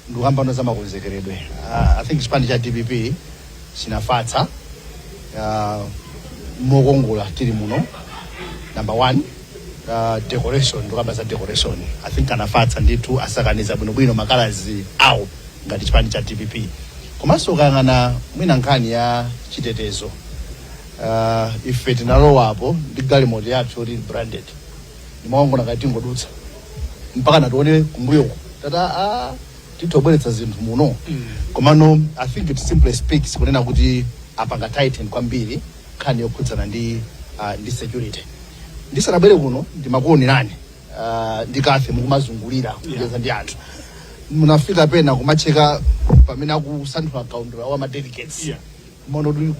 Ndikuyambano za makonzekeredwe. I think chipani cha DPP chinafatsa mokongola tili muno. Number one, decoration. Ndikamba za decoration, I think anafatsa ndithu, asakaniza bwinobwino ma colours awo ngati chipani cha DPP. Komanso ukayang'ana mwina nkhani ya chitetezo, ife tinalowapo ndi galimoto yathu yoti branded, ndimaongona ngati tingodutsa mpaka natione kumbuyoko tata titobweretsa zinthu muno. Komano I think it simply speaks kunena kuti apanga tighten kwambiri nkhani yokhudzana ndi security. Ndisanabwere kuno ndimakuonerani ndikathe mukumazungulira kucheza ndi anthu, munafika pena kumacheka pamene akusanthula kaundula wa ma delegates, mono kuti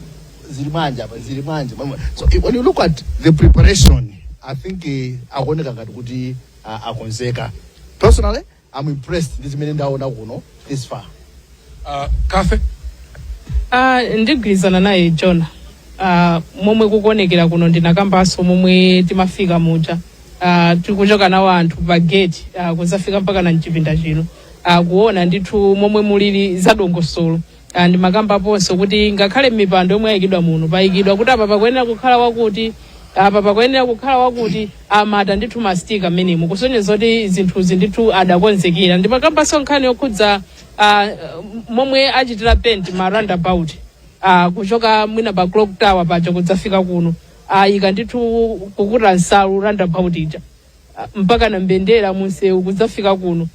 zili mwanja apa, zili mwanja. So when you look at the preparation, I think akuoneka ngati kuti akonzeka. Personally, I'm impressed ndi zimene ndaona kuno this far. Kafe. Ndigwirizana naye John. Momwe kukuonekera kuno, ndinakambanso momwe timafika muja, tikuchoka nawo anthu pa gate kuzafika mpaka na mchipinda chino, kuona ndithu momwe mulili zadongosolo. Ndimakambaponso kuti ngakhale mipando yomwe ayikidwa muno, payikidwa kuti apa pakuyenera kukhala wakuti, apa pakuyenera kukhala wakuti, amata ndithu ma sticker amenemo kusonyeza kuti zinthuzi ndithu adakonzekera. Ndimakambanso nkhani yokhudza momwe achitira paint ma roundabout, kuchoka mwina pa Clock Tower paja kudzafika kuno, ayika ndithu kukuta nsalu roundabout ija, mpaka na mbendera munsewu kudzafika kuno.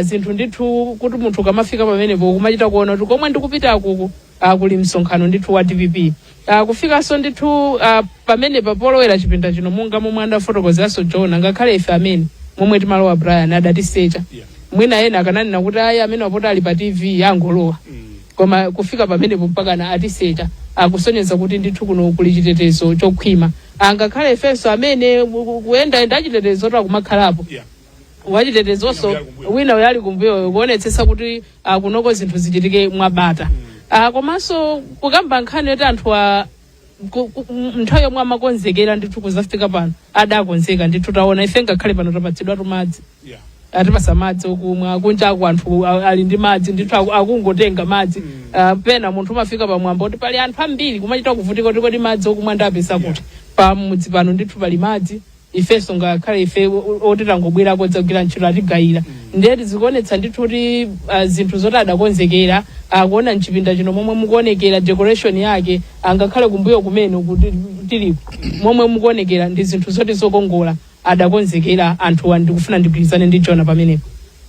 Zinthu ndithu kuti munthu ukamafika pamenepo kumachita kuona kuti komwe ndikupita kuku kuli msonkhano ndithu wa DPP. Kufikanso ndithu pamenepa polowera chipinda chino, monga momwe adafotokozeranso John, ngakhale ife amene momwe timalowa, Brian adatisecha. Mwina ena akananena kuti ayi, amene wapota ali pa TV angolowa, koma kufika pamenepo mpakana atisecha, akusonyeza kuti ndithu kuno kuli chitetezo chokhwima. Angakhale ifenso amene kuyendayenda, achitetezo takumakhalapo, wachitetezonso Wina uyali kumbuyo. Wina uyali kumbuyo kuonetsetsa kuti kunoko zinthu zichitike mwabata. Komanso kukamba nkhani yoti anthu nthawi yomwe amakonzekera ndithu kuzafika pano, adakonzeka ndithu. Taona ife ngakhale pano tapatsidwatu madzi, atipasa madzi okumwa. Kunjaku anthu ali ndi madzi ndithu, akungotenga madzi. Pena munthu umafika pamwamba kuti pali anthu ambiri, kumachita kuvutika kuti kodi madzi okumwa ndapeza kuti? Pamudzi pano ndithu pali madzi. Ifenso ngakhale ife oti tangobwerako dzagwira ntchito, atigayira. Ndiye tizikuonetsa ndithu kuti zinthu zoti adakonzekera. Akuona mchipinda chino momwe mukuonekera decoration yake, angakhale kumbuyo kumene kuti tiliko, momwe mukuonekera ndi zinthu zoti zokongola, adakonzekera anthuwa. Ndikufuna ndigwirizane ndi Jona pamenepo.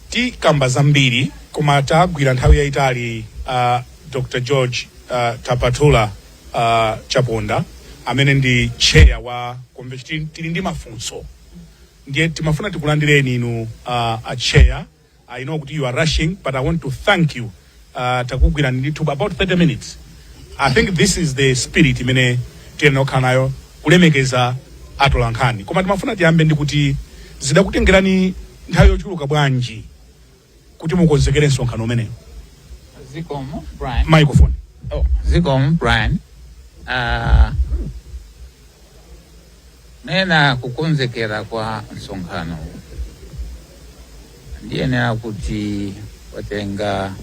Tikamba zambiri, koma tagwira nthawi yayitali. Dr George Tapatula Chaponda, amene ndi chair wa convention, tili ndi mafunso, ndiye timafuna tikulandireni inu, a chair. I know kuti you are rushing, but I want to thank you. Takugwirani ndithu about 30 minutes. I think this is the spirit imene tiyenera kukhala nayo, kulemekeza atolankhani. Koma timafuna tiyambe ndi kuti zidakutengerani nthawi yochuluka bwanji kuti mukonzekere msonkhano umenewu? Zikomo, Brian. Microphone. Oh, zikomo, Brian. Nena kukonzekera kwa msonkhano, ndiyenera kuti watenga,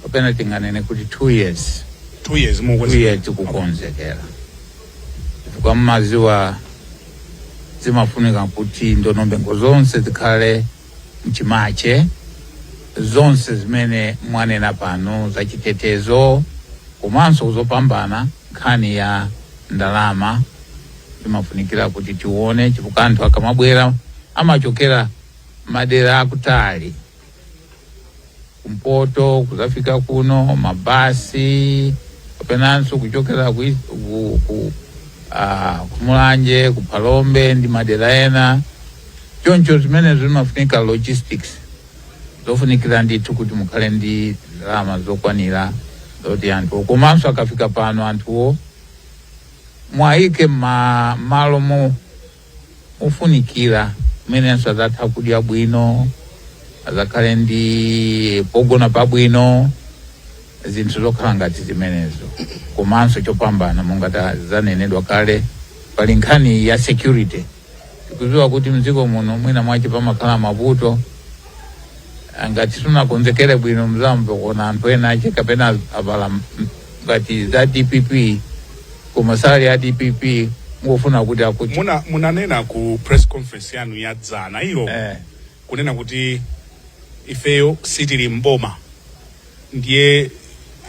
kapena tinganene kuti 2 years. 2 years 2 mukonzekera? years kukonzekera, chifukwa mmaziwa zimafunika kuti ndondomeko zonse zikhale mchimache, zonse zimene mwanena pano zachitetezo, komanso zopambana nkhani ya ndalama zimafunikira kuti tione, chifukwa anthu akamabwera amachokera madera akutali, kumpoto kuzafika kuno, mabasi, kapenanso kuchokera ku Mulanje, ku Phalombe ndi madera ena. Choncho zimene zimafunika logistics, zofunikira ndithu kuti mukhale ndi ndalama zokwanira zoti anthu, komanso akafika pano anthuwo mwayike malo mofunikira kumenenso azatha kudya bwino, azakhale ndi pogona pabwino, zinthu zokhala ngati zimenezo. Komanso chopambana, monga zanenedwa kale, pali nkhani ya security. Tikudziwa kuti mdziko muno mwina mwache pamakhala mavuto. Ngati sunakonzekere bwino, mzambo kuona anthu ena ache kapena avala ngati za DPP koma sali ya DPP, ngofuna kuti akuti Munanena ku press conference yanu ya dzana ilo kunena kuti ifeyo sitili mboma, ndiye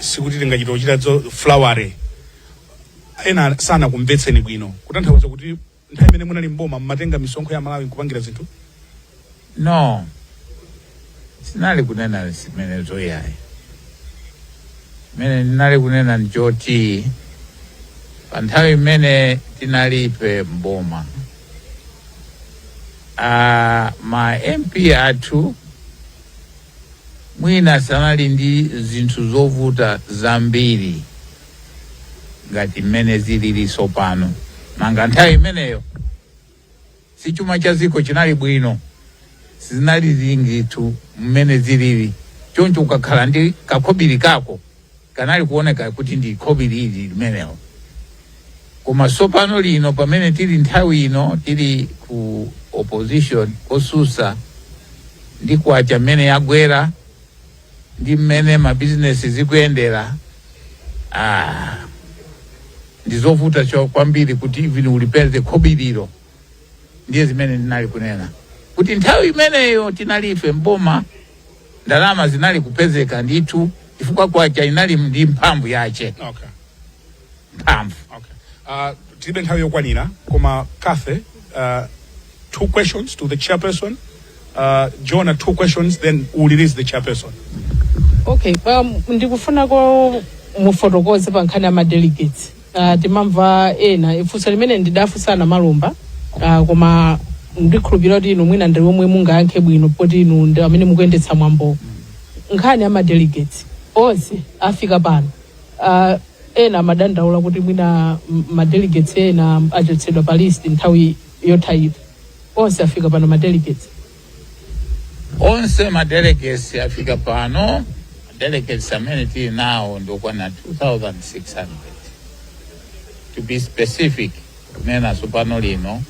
sikuti tingachita kuchita zo flowery. Ena sanakumvetseni bwino, kutanthauza kuti nthawi imene munali mboma mmatenga misonkho ya Malawi nkupangira zinthu? No, sinali kunena zimenezo yayi. Imene ndinali kunena njoti pa nthawi imene tinalipe mboma, ma MP athu mwina sanali ndi zinthu zovuta zambiri ngati mmene zilili sopano. Nanga nthawi imeneyo si chuma cha ziko chinali bwino, sizinali zingithu mmene zilili. Choncho ukakhala ndi kakhobiri kako kanali kuoneka kuti ndi khobiri ili limenelo. Koma sopano lino, pamene tili nthawi ino tili ku opposition, kosusa, ndi kwacha mmene yagwera ndi mmene mabizinesi zikuyendera, ndizovuta cho kwambiri kuti even ulipeze khobiriro. Ndiye zimene ndinali kunena kuti nthawi imeneyo tinalife mboma, ndalama zinali kupezeka ndithu, chifukwa kwacha inali ndi mphamvu yache. Mphamvu. Okay. Tilibe nthawi yokwanira, koma Kathe, two questions to the chairperson. Jonah, two questions, then we'll release the chairperson. Okay, ndikufunako mufotokoze pa nkhani ya madelegates. Timamva ena funso limene ndidafunsana Malumba, koma ndikhulupirira kuti inu mwina ndi omwe mungayankhe bwino, poti inu ndi amene mukuyendetsa mwambo. Nkhani ya madelegates onse afika pano. Ena amadandaula kuti mwina madelegates ena achotsedwa pa list nthawi yothayita. Onse afika pano madelegates? Onse madelegates afika pano. Delegates amene tili nawo ndokwana 2600. To be specific, kunena sopano lino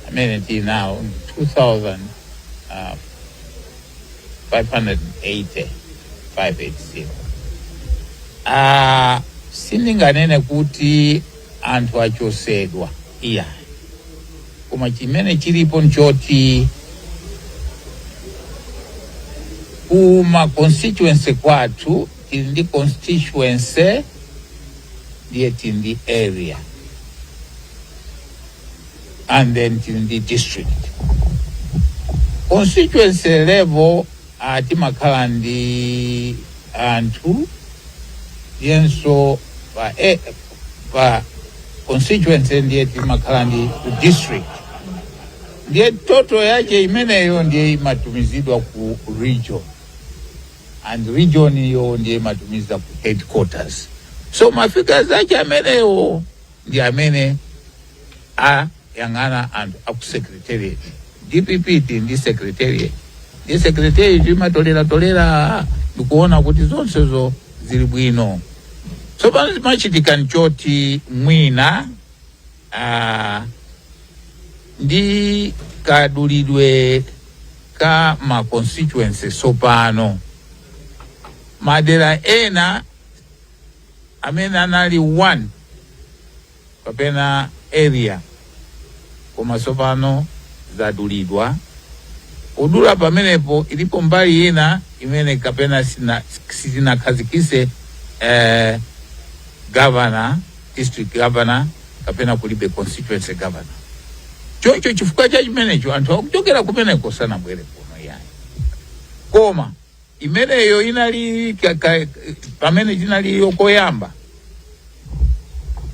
amene tili nawo ndi 2580, 580. Sindinganene kuti anthu achosedwa, iya, koma chimene chilipo nchoti kuma constituency kwathu tili ndi constituency, ndiye tili ndi area, and then tili ndi district. Constituency level, timakhala ndi anthu yenso pa constituency, ndiye timakhala ndi district, ndiye total yache imeneyo ndiye imatumizidwa ku region, and region iyo ndiye imatumiza ku headquarters. So mafigures ache amenewo ndi amene ayang'ana anthu aku secretariat. DPP tili ndi secretariat, ndi secretariat imatolera tolera ndikuona kuti zonsezo zili bwino. Tsopano zimachitika nchoti mwina ndi kadulidwe ka ma constituency sopano, madera ena amene anali one kapena area, koma sopano zadulidwa. Kudula pamenepo, ilipo mbali ina imene kapena sinakhazikise governor, district governor, kapena kulibe constituency governor. Choncho chifukwa cha chimenecho anthu akuchokera kumeneko sanabwere kuno yayi. Koma imeneyo inali pamene chinaliyo koyamba,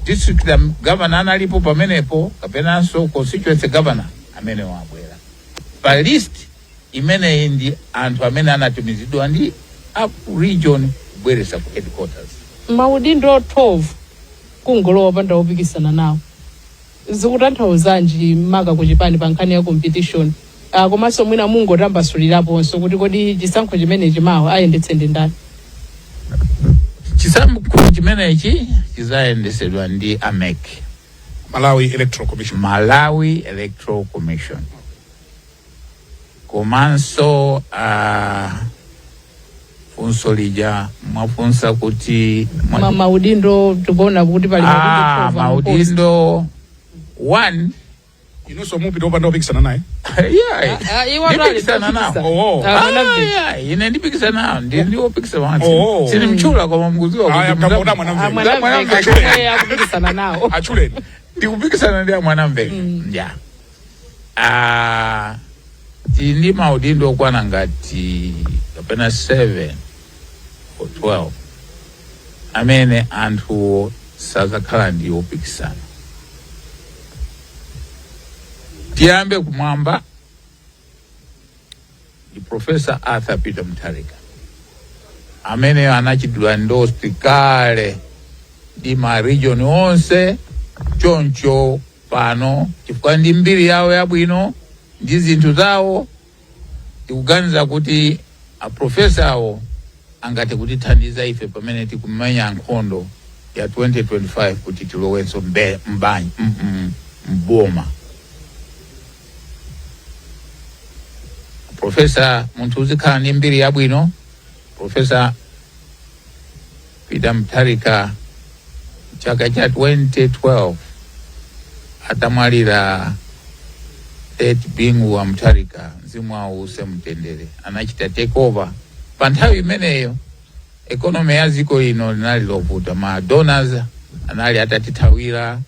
district governor analipo pamenepo kapenanso constituency governor amene wabwera pa list imeneyi ndi anthu amene anatumizidwa ndi aku region kubweresa ku headquarters. Maudindo 12 kungolowa panda wopikisana nawo, zikutanthauzanji maka kuchipani pa nkhani ya competition? Komanso mwina mungotambasuliraponso kuti kodi chisankho chimenechi mawa ayendetse ndi ndani? Chisankho chimenechi chizayendesedwa ndi a MEC. Malawi Electoral Commission. Malawi Electoral Commission. Komanso Funso lija mwafunsa kuti Maudindo tikuona kuti pali Ah, maudindo 12 unopposed. Maudindo one. Inunso mupita opanda kupikisana naye? Yeah. Ah, iwo atu ali Ndipikisana nawo. kupikisa. Oh. Ah, Ah, Mwanamveka. yeah, ine ndipikisana nawo, ndiwopikisana wanu. Oh. Sinimchula koma mkuziwa Aya, kuti mtamuona Mwanamveka. Ah, Mwanamveka Mwanamveka. chomwe akupikisana nawo. Achuleni. Ndikupikisana ndi Mwanamveka ya. Ah, tili ndi maudindo okwana ngati kapena 7 or 12 amene anthuwo sazakhala ndi opikisana. Tiyambe kumwamba ndi Professor Arthur Peter Mutharika, amene anachitidwa endorsed kale ndi ma region onse. Choncho pano, chifukwa ndi mbiri yawo yabwino ndi zinthu zawo, tikuganiza kuti aprofesa awo angathe kutithandiza ife pamene tikumenya nkhondo ya 2025 kuti tilowenso mboma. Profesa, munthu uzikhala ndi mbiri yabwino. Profesa Peter Mutharika, chaka cha 2012, atamwalira late Bingu wa Mutharika, mzimu wawo use mtendere, anachita take over. Pa nthawi imeneyo economy ya dziko lino linali lovuta, ma donors anali atatithawira,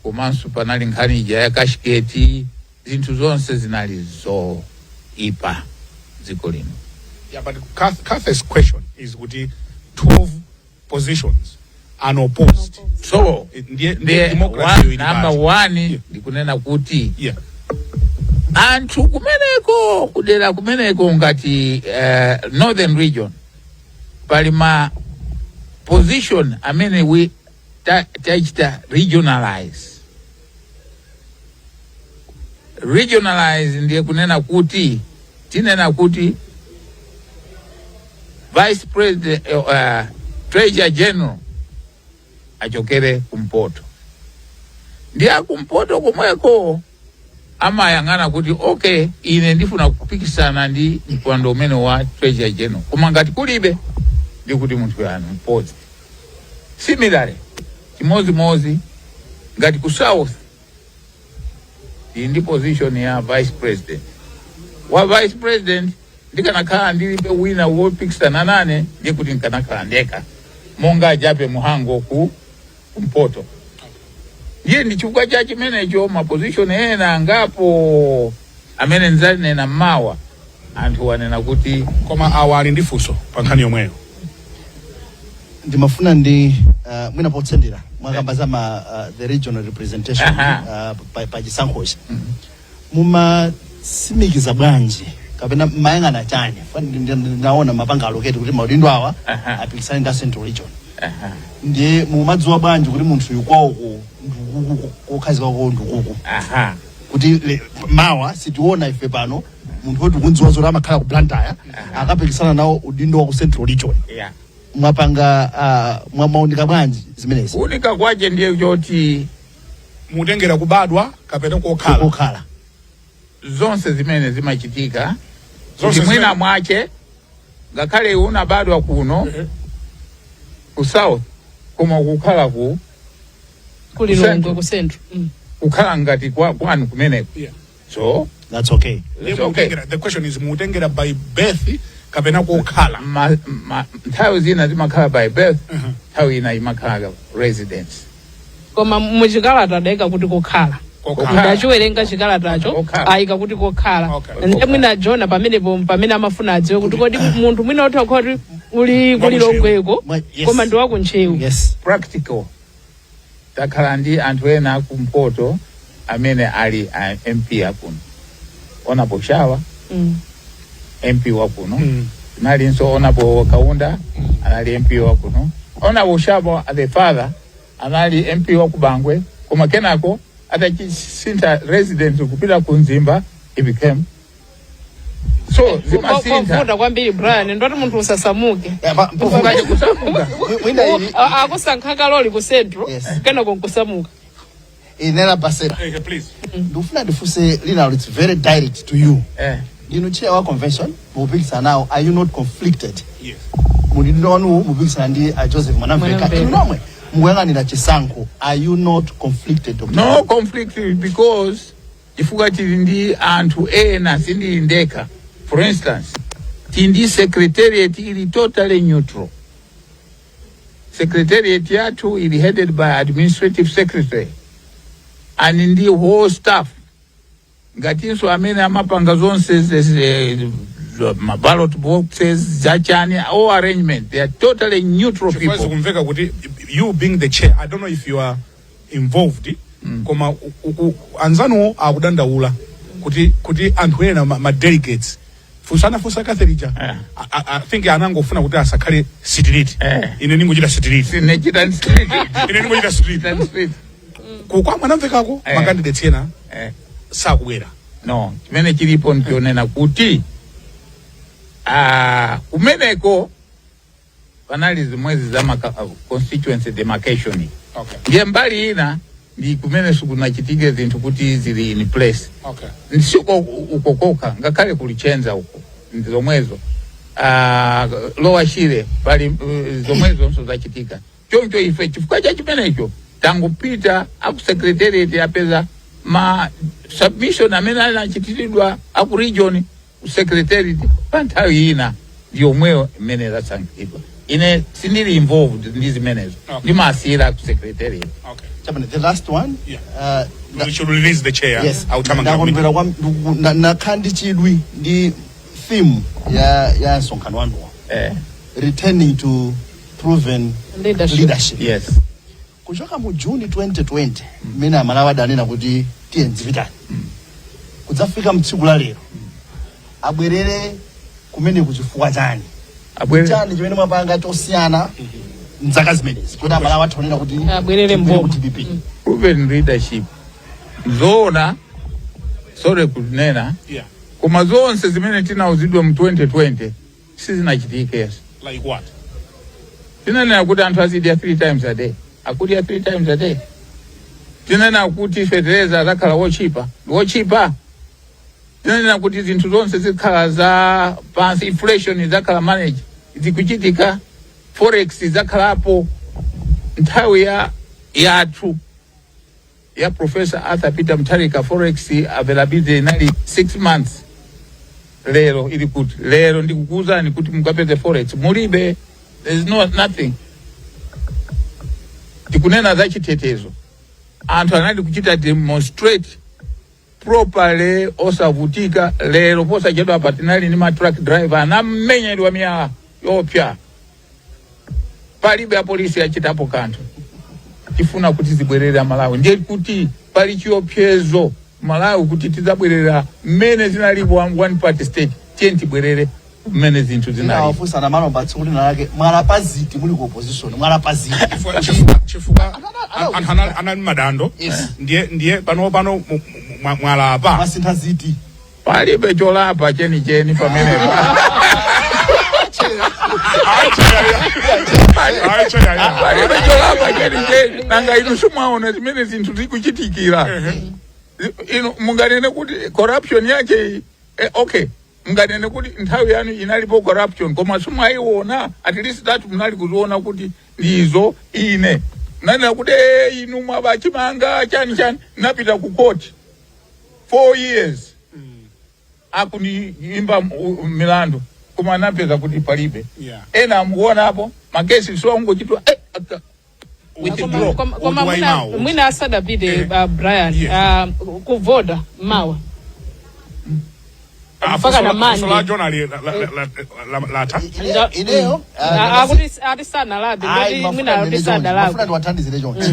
komanso panali nkhani ija ya Cashgate. Zinthu zonse zinali zoipa dziko lino. Yeah, but Kath's question is kuti 12 positions unopposed. So Ndiye ndiye democracy one, ili number basi. one, ndikunena kuti anthu kumeneko, kudera kumeneko ngati Northern Region, pali ma position amene we tachita regionalize. Regionalize ndiye kunena kuti, tinena kuti vice president, treasurer general achokere kumpoto, ndi akumpoto komweko amayang'ana kuti, okay, ine ndifuna kupikisana ndi mpando umene wa treasurer general, koma ngati kulibe, ndikuti munthu yanu mpodzi. Similarly, chimozimozi ngati ku South ili ndi position ya vice president. Wa vice president, ndikanakhala ndilibe wina wopikisana nane, ndikuti nkanakhala ndekha monga Jape Muhango ku kumpoto. Ndiye ndi chifukwa cha chimenecho ma position ena angapo amene ndzanena mmawa, anthu wanena kuti Koma awa ali ndi funso pa nkhani yomweyo. Ndimafuna ndi mwina potsendera, mwakamba za ma the regional representation pa chisankhochi, mumatsimikiza bwanji kapena mayang'ana chani? Ndinaona mapanga allocate kuti maudindo awa apikisane ndi a Central Region. Ndiye mumadziwa bwanji kuti munthu uyu kwawoko ndikuku, kokhazikako ndikuku, kuti mawa sitiona ife pano munthu woti kundziwa zoti amakhala ku Blantyre akapikisana nawo udindo wa ku Central Region? Mwapanga mwamaoneka bwanji zimenezi? Kuunika kwache ndiye choti Mutengera kubadwa kapena kokhala? Kokhala. Zonse zimene zimachitika Zonse kuti mwina mwache ngakhale unabadwa kuno ku South, koma kukhala ku Kulilongwe. Central. Ku Central. Kukhala ngati kwanu kumeneko. So That's okay. Ndiye It's okay. The question is, mutengera by birth kapena kokhala? Nthawi zina zimakhala by birth, nthawi ina imakhala residence. Koma muchikalata adayika kuti kokhala. Kokhala. Ndachiwerenga chikalatacho. Kokhala. Ayika kuti kokhala. Okay. Ndiye mwina Jona pamenepo pamene amafuna adziwe kuti kodi munthu mwina utha kuti uli kulilongweko Yes. koma ndi wakuntchewu. Practical, takhala ndi anthu ena akumpoto amene ali a MP akuno, Honorable Shawa, MP wakuno. Nalinso Honorable Kaunda anali MP wakuno. Honorable Shawa the father anali MP wa kubangwe, koma kenako atachisintha residence kupita ku Mzimba, he became so zimasintha. Kovuta kwambiri, Brian, ndoti munthu usasamuke. Yeah, Ungaje kusamuka. Mwina ili Akusankha kaloli ku Central, kenako nkusamuka. Inela basera. Okay, please. Ndikufuna ndifunse linalo, it's very direct to you. Ndinu chair wa convention, mukupikisana nawo. Are you not conflicted? Yes. Mudindo wanu mupikisana ndi a Joseph Mwanamveka. Mwanamveka. Inu nomwe mukuyang'anira chisankho. Are you not conflicted, Dr.? No conflict, because chifukwa tili ndi anthu ena, sindili ndekha. For instance, tili ndi secretariat ili totally neutral. Secretariat yathu ili headed by administrative secretary and ndi whole staff, ngatinso amene amapanga zonse ma ballot boxes, zachani, all arrangement. They are totally neutral Chifukwa people. Zikumveka kuti you being the chair, I don't know if you are involved, koma anzanuwo akudandaula kuti anthu ena, ma delegates, funsana funsa Katherija. I think anangofuna kuti asakhale street. Ine ningochita street. Sinechita street. Ine ningochita street. Street. Kwa Mwanamvekako, ma candidates ena sakubwera. No, chimene chilipo nchonena kuti kumeneko panali zimwezi za constituency demarcation. Ndiye mbali ina ndi kumene sikunachitike zinthu kuti zili in place. Nsiko ukokoka, ngakhale kulichenza uko ndi zomwezo, Lower Shire pali zomwezo nso zachitika. Choncho ife, chifukwa cha chimenecho, tangopita aku secretariat, apeza ma submission amene anachitiridwa aku region ku secretariat pa nthawi ina, ndi yomweyo imene zasankhidwa. Ine sindili involved ndi zimenezo. Ndimasiyira ku secretariat. Chairman, the last one. Yeah. We should release the chair. Yes. Authamangira. Ndakondwera kwa nakhala ndi chidwi ndi theme ya msonkhano wanuwo, returning to proven leadership. Leadership. Yes. Kuchoka mu Juni 2020, mmene Amalawi adanena kuti tiye nzipitani, kudzafika mtsiku la lero, abwerere kumene kuchifukwa chani? Abwerere. Chani chimene mwapanga chosiyana mzaka zimenezi kuti Amalawi athaonera kuti abwerere tibwere mboma? ku DPP? Proven leadership, zoona, sorry kunena, koma zonse zimene tinauzidwa mu 2020 sizinachitike. Like what? Tinanena kuti anthu azidya three times a day, akudya three times a day. Tinanena kuti fetereza azakhala wochipa, wochipa. Tinanena kuti zinthu zonse zikhala za pansi, inflation izakhala manage, zikuchitika. Forex izakhalapo. Nthawi ya yathu ya Professor Arthur Peter Mutharika, forex availability inali 6 months. Lero ili kuti? Lero ndikukuwuzani kuti mukapeze forex mulibe. There is no nothing. Tikunena za chitetezo, anthu anali kuchita demonstrate properly osavutika. Lero posachedwa apa tinali ndi ma truck driver anamenyedwa miyala yopya, palibe apolisi achitapo kanthu. Tifuna kuti zibwerere Malawi, ndiye kuti pali chiopsezo Malawi kuti tidzabwerera mmene zinalipo, one party state. Tiye tibwerere mmene zinthu zinalipo. Ndinawafunsa Namalomba tsiku lina lake, mwalapa ziti muli ku opposition? Mwalapa ziti? Chifukwa anthu anali madando. Ndiye pano mwalapa? Mwasintha ziti? Palibe cholapa chenicheni pamenepo. Ayi, chair. Palibe cholapa chenicheni. Nanga inu simwaona zimene zinthu zikuchitikira? Inu munganene kuti corruption yake, okay, munganene kuti nthawi yanu inalipo corruption, koma simwayiona. At least that munali kuziona kuti ndizo. Ine nanena kuti, inu mwabachimanga chani chani, napita ku court 4 years akuniimba milandu, koma anapeza kuti palibe. Ena amuonapo makesi siwangochitwa withdraw. Koma Udu waimawo. Mwina asadapite, Brian, kuvota mawa Ah, mpaka na funso la Monday. John ali latha. Ineyo Akuti ati sanalape, ayi, ndoti mwina akuti mafuna sadalape. ndiwathandizire chonchi.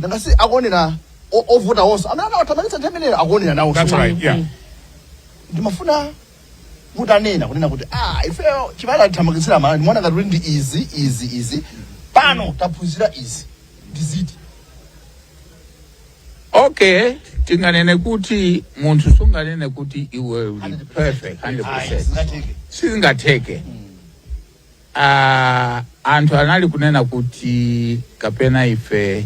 Nangasi akuonera ovota wonso amene anawathamangitsa nthawi imeneyo akuonera nawo. That's right, yeah. Ndimafuna mutanena kunena kuti, ifeyo chimene atithamangitsira Malawi, ndimaona ngati kuti ndi izi, izi, izi, pano taphunzira izi, ndiziti? Okay, tinganene kuti munthu sunganene kuti iwe uli perfect 100%. Zingatheke. Sizingatheke. Anthu anali kunena kuti kapena ife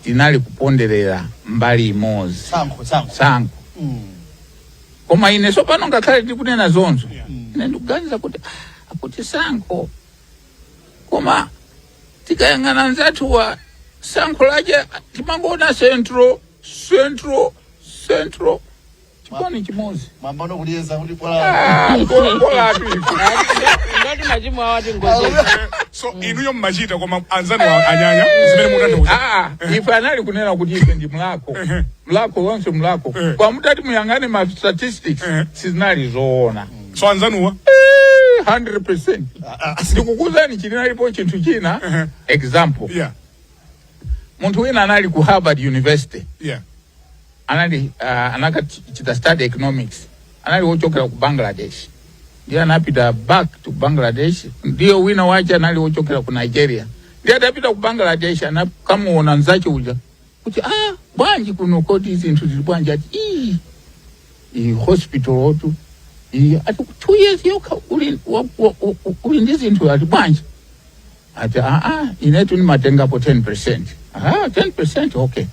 tinali kuponderera mbali imodzi. Tsankho, tsankho. Tsankho. Koma ine sopano, ngakhale ndikunena zonzo, ine ndikuganiza kuti akuti sankho, koma tikayang'ana nzathuwa, sankho lache timangoona central, central, central, chipani chimodzi. Mwambano kuliyeza kuti bola. Ah, bolatu ife. Ngati machimo awo atingocheza. So inuyo mmachita, koma anzanu anyanya, zimene mutanthauza? Ah, ife anali kunena kuti ife ndi mlako, mlako wonse, mlako. Kwa mutati muyang'ane ma statistics, sizinali zoona. So anzanuwa? 100%. Ndikukuzani, chinalipo chinthu china. Example, munthu wina anali ku Harvard University, anali anakachita study economics, anali wochokera ku Bangladesh, ndiye anapita back to Bangladesh. Ndiye wina wache anali wochokera ku Nigeria, ndiye adapita ku Bangladesh, anakamuona nzache uja kuti, "Ah, bwanji kuno? Kodi zinthu zili bwanji?" Ati, "Ii, iyi hospital otu iyi." Ati, "2 years yokha uli, uli ndi zinthu." Ati, "Bwanji?" Ati, "Aa, inetu nimatengapo 10%." "Ah, 10%, okay."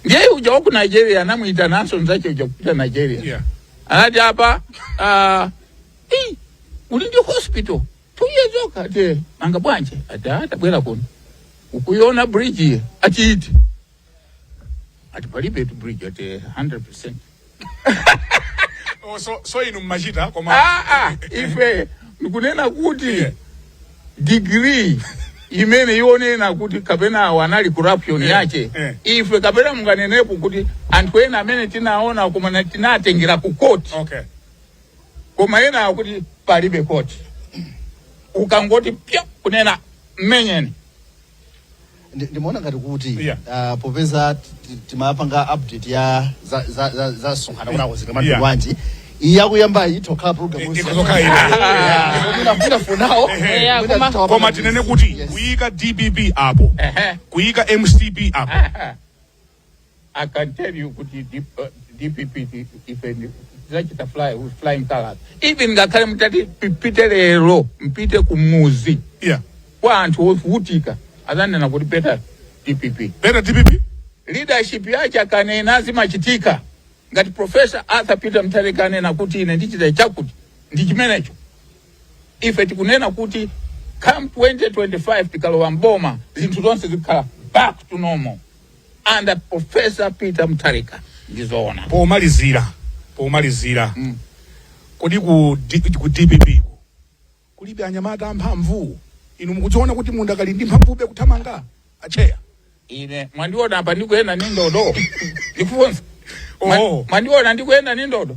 Ndiye uja waku Nigeria anamwita nanso nzache uja kupita Nigeria. Anati, "Apa uli ndi hospital 2 years yokha?" Ati, "Nanga bwanji?" Ati, "Ah, tabwera kuno, ukuiona bridge iye?" Ati, "Iti?" Ati, "Palibe tu bridge." Ati, "100%." Oh, so inu mmachita, koma Ah, ah, ife ndikunena kuti degree imene ionena kuti kapena awo anali corruption yache, ife kapena munganenepo kuti anthu ena amene tinaona, koma tinatengera ku court. Koma ena akuti palibe court, ukangoti pya kunena mmenyeni. Ndimaona ngati kuti popeza timapanga update ya za sonkhana kunako zika wanji, iyi yakuyamba itokhala program. Ikuzokhala ine. Mwina for now. Yeah, mwina Koma tinene kuti kuyika DPP apo, kuyika MCP apo. I can tell you kuti DPP ife tizacita fly with flying colors. Even ngakhale mutati pipite lero, mpite kumuzi kwa anthu ovutika, azanena kuti better DPP. Better DPP. Leadership yache akanena zimachitika. Ngati Professor Arthur Peter Mutharika anena kuti ine ndichita chakuti, ndi chimenecho. Ife tikunena kuti come 2025 tikalowa mboma, zinthu zonse zikhala back to normal under Professor Peter Mutharika. Ndizoona. Pomalizira, kodi ku DPP ku kulibe anyamata amphamvu? Inu mukudziona kuti mundakali ndi mphamvube kuthamanga, acheya? Ine mwandiona apa ndikuyenda ni ndodo? Ndikufunsa. Oh. Mwandiona ndikuyenda ni ndodo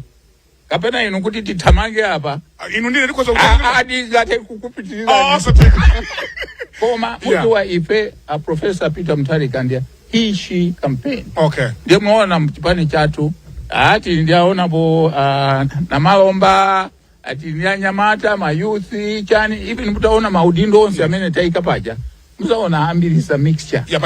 kapena inu kuti tithamange apa? Ah, inu ndine ndikhoza Adingate kukupitirira. Osatheka. Koma mudziwa, ife a Professor Peter Mutharika ndiye he she campaign. Ndiye muona mchipani chathu ati ndiaonapo namalomba, ati ndi anyamata, ma youth, chani. Even mutaona maudindo onse amene taika paja, muzaona ambirisa mixture. Yeah,